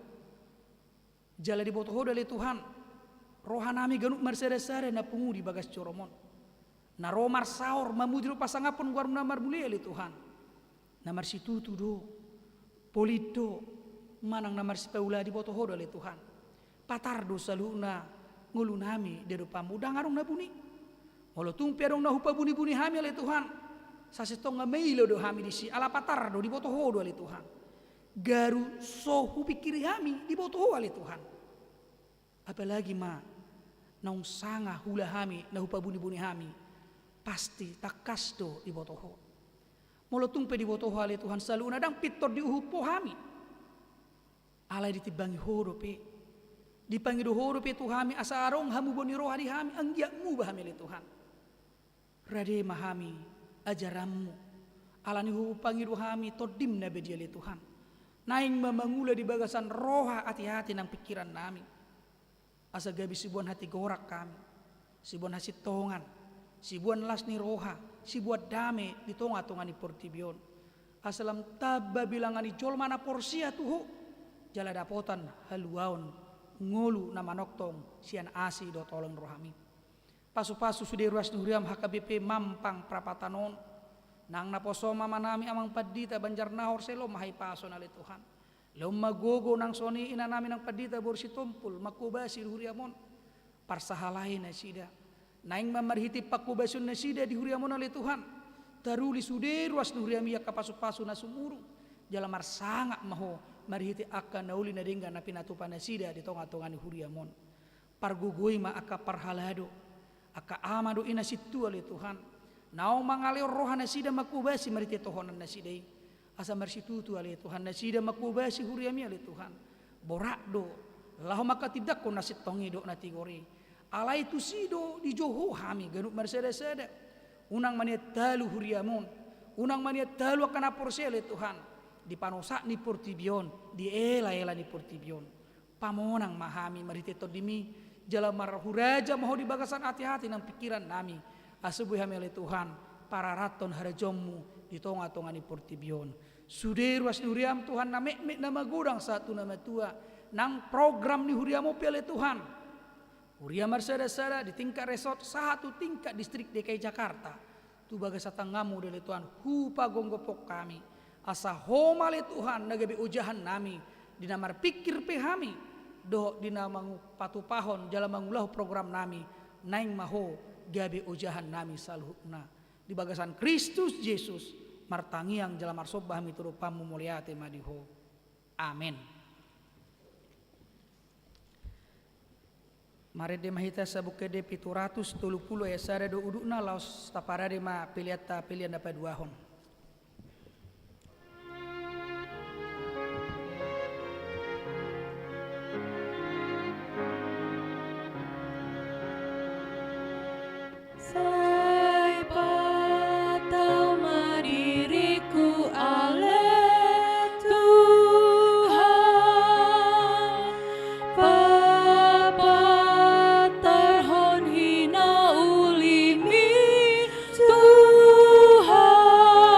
Jala diboto Ho do ale Tuhan rohanami ganup marsadasada na pungu di bagas joroM on, na ro marsaor mamuji dohot pasangaphon goarMu na marmulia ale Tuhan. Na marsitutu do, polin do, manang na marsipaula, diboto Ho do ale Tuhan. Patar do saluhutna ngolunami di adopanMu, ndang adong na buni. Molo tung pe adong na hupabunibuni hami ale Tuhan, sasintongna mailo do hami disi, ala patar do, diboto Ho do ale Tuhan. Garu so hupingkiri hami, diboto Ho ale Tuhan. Apalagi ma naung sanga hula hami na hupabunibuni hami, pasti tangkas do diboto Ho. Molo tung pe diboto Ho ale Tuhan saluhutna, ndang pintor diuhum Ho hami. Alai ditimbangi Ho dope, dipangido Ho dope tu hami asa adong hamubaon ni roha di hami, anggiat muba hami ale Tuhan. Rade ma hami ajaranMu, alani hupangido hami TondiM na badia ale Tuhan. Naeng ma mangula di bagasan roha, ateate nang pingkirannami. Asa gabe siboan hatigoran hami, siboan hasintongan, siboan las ni roha, siboan dame di tongatonga ni portibi on. Asa lam tamba bilangan ni jolma na porsea tu Ho, jala dapotan haluaon ngolu na manongtong sian asi dohot holong ni rohaMi. Pasupasu sude ruas ni huriam H K B P Mampang Prapatan on. Nang naposom amanami Amang Pandita Banjarnahor, sai loas ma hahipason ale Tuhan. Loas ma gogo nang songon i inanami nang Pandita boru Sitompul, mangkobasi di huriam on. Parsahalai nasida. Naeng ma marhite pangkobasion nasida di huriam on ale Tuhan, taruli sude ruas ni huriam i angka pasupasu na sumurung. Jala marsangap ma Ho marhite angka na uli na denggan na pinatupa nasida di tongatonga ni huriam on. Pargogoi ma angka parhalado, angka ama dohot ina sintua ale Tuhan, naung mangalehon roha nasida mangkobasi marhite tohonan nasida i. Asa marsitutu ale Tuhan nasida mangkobasi huriam i ale Tuhan. Borat do laho mangkatindangkon na sintong i dohot na tigor i. Alai tusi do dijou Ho hami ganup marsadasada. Unang ma nian talu huriam on, unang ma nian talu angka na porsea ale Tuhan, di panosat ni portibi on, di elaela ni portibi on. Pamonang ma hami marhite TondiMi, jala marhuraja ma Ho di bagasan ateate nang pingkirannami, asa boi hami ale Tuhan pararathon harajaonMu di tongatonga ni portibi on. Sude ruas ni huriam Tuhan, na metmet na magodang sahat tu na matua, nang program ni huriam on pe ale Tuhan, huria marsadasada di tingkat resort sahat tu tingkat distrik D K I Jakarta, tu bagasan tanganMu do ale Tuhan hupagomgophon hami. Asa Ho ma ale Tuhan na gabe ojahannami di na marpingkir pe hami, dohot di na mangupatupahon jala mangulahon programnami. Naeng ma Ho gabe ojahannami saluhutna. Di bagasan Kristus Jesus martangiang jala marsomba hami tu adopanMu, mauliate ma di Ho. Amen. Marende ma hita Sabungka Ende pitu ratus tolu pulu ayat sada do udutna, laos taparade ma peleanta, pelean na paduahon. Sai patau ma diringku ale Tuhan, papatarhon hinaulimi Tuhan.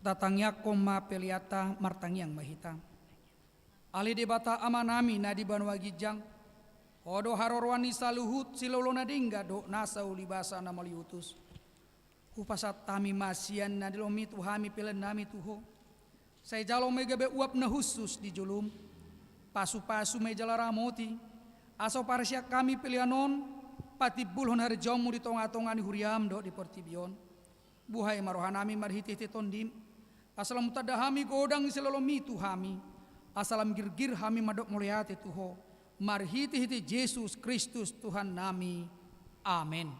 Tatangiangkon ma peleanta, martangiang ma hita. Ale Debata Amanami na di banua ginjang, Ho do haroroan ni saluhut silolo na denggan dohot nasa ulibasa na mauliutus. Hupasahat hami ma sian na nilehonMi tu hami peleannami tu Ho. Sai jalo ma i gabe uap na hushus di jolom. Pasupasu ma i jala ramoti, asa huparsiak hami pelean on patimbulhon harajaonMu di tongatonga ni huriaM dohot di portibi on. Buhai ma rohanami marhitehite TondiM, asa lam tanda hami godang ni siloloMi tu hami, asa lam girgir hami mandok mauliate tu Ho, marhitehite Jesus Kristus Tuhannami. Amen.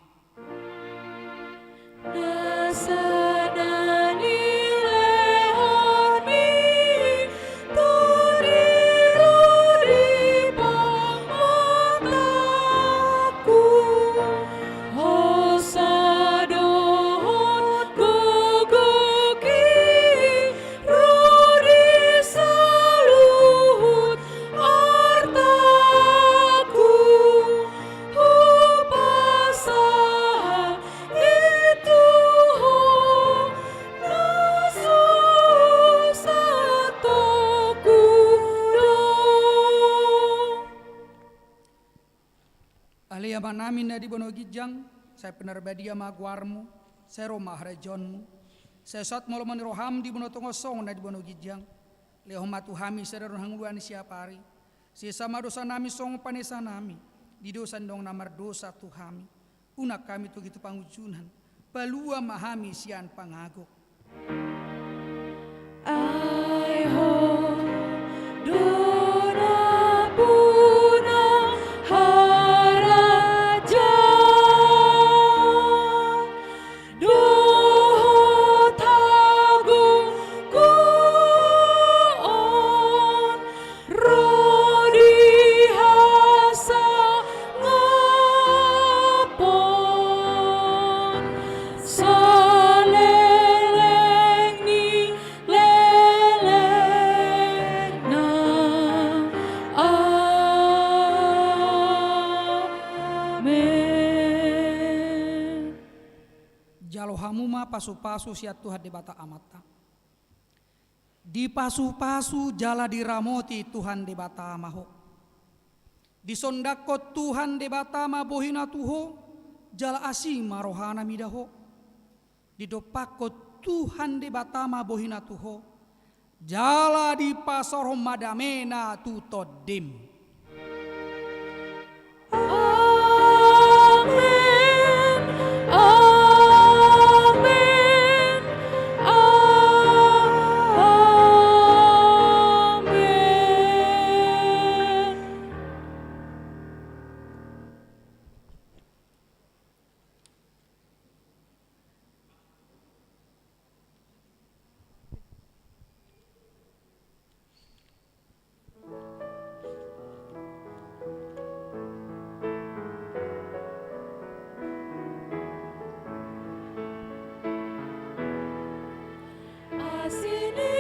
Nasa na nilehonMi tu riri pangmatangku, hosa dohot gogokki ro di saluhut artaku, hupasahat i tu Ho, na so satongku do. Ale Amanami na di banua ginjang, sai pinarbadia ma goarMu, sai ro ma harajaonMu, sai saut ma lomo ni rohaM di banua tonga on songon na di banua ginjang. Lehon ma tu hami sadari on hangoluan ni siapari. Sesa ma dosanami songon panesanami di dosa ni dongan na mardosa tu hami. Unang hami togihon tu pangunjunan, palua ma hami sian pangago. Ai Ho do nampuna harajaon dohot hagoluhan on ro di hasangapon saleleng ni lelengna. Amen. Jalo hamu ma pasupasu sian Tuhan Debata Amanta. Dipasupasu jala diramoti Tuhan Debata ma ho. Disondangkon Tuhan Debata ma bohiNa tu ho, jala asi ma rohaNa mida ho. Didompakkon Tuhan Debata ma bohiNa tu ho, jala dipasaorhon ma dameNa tu tondim. Amen, amen, amen. Asi ni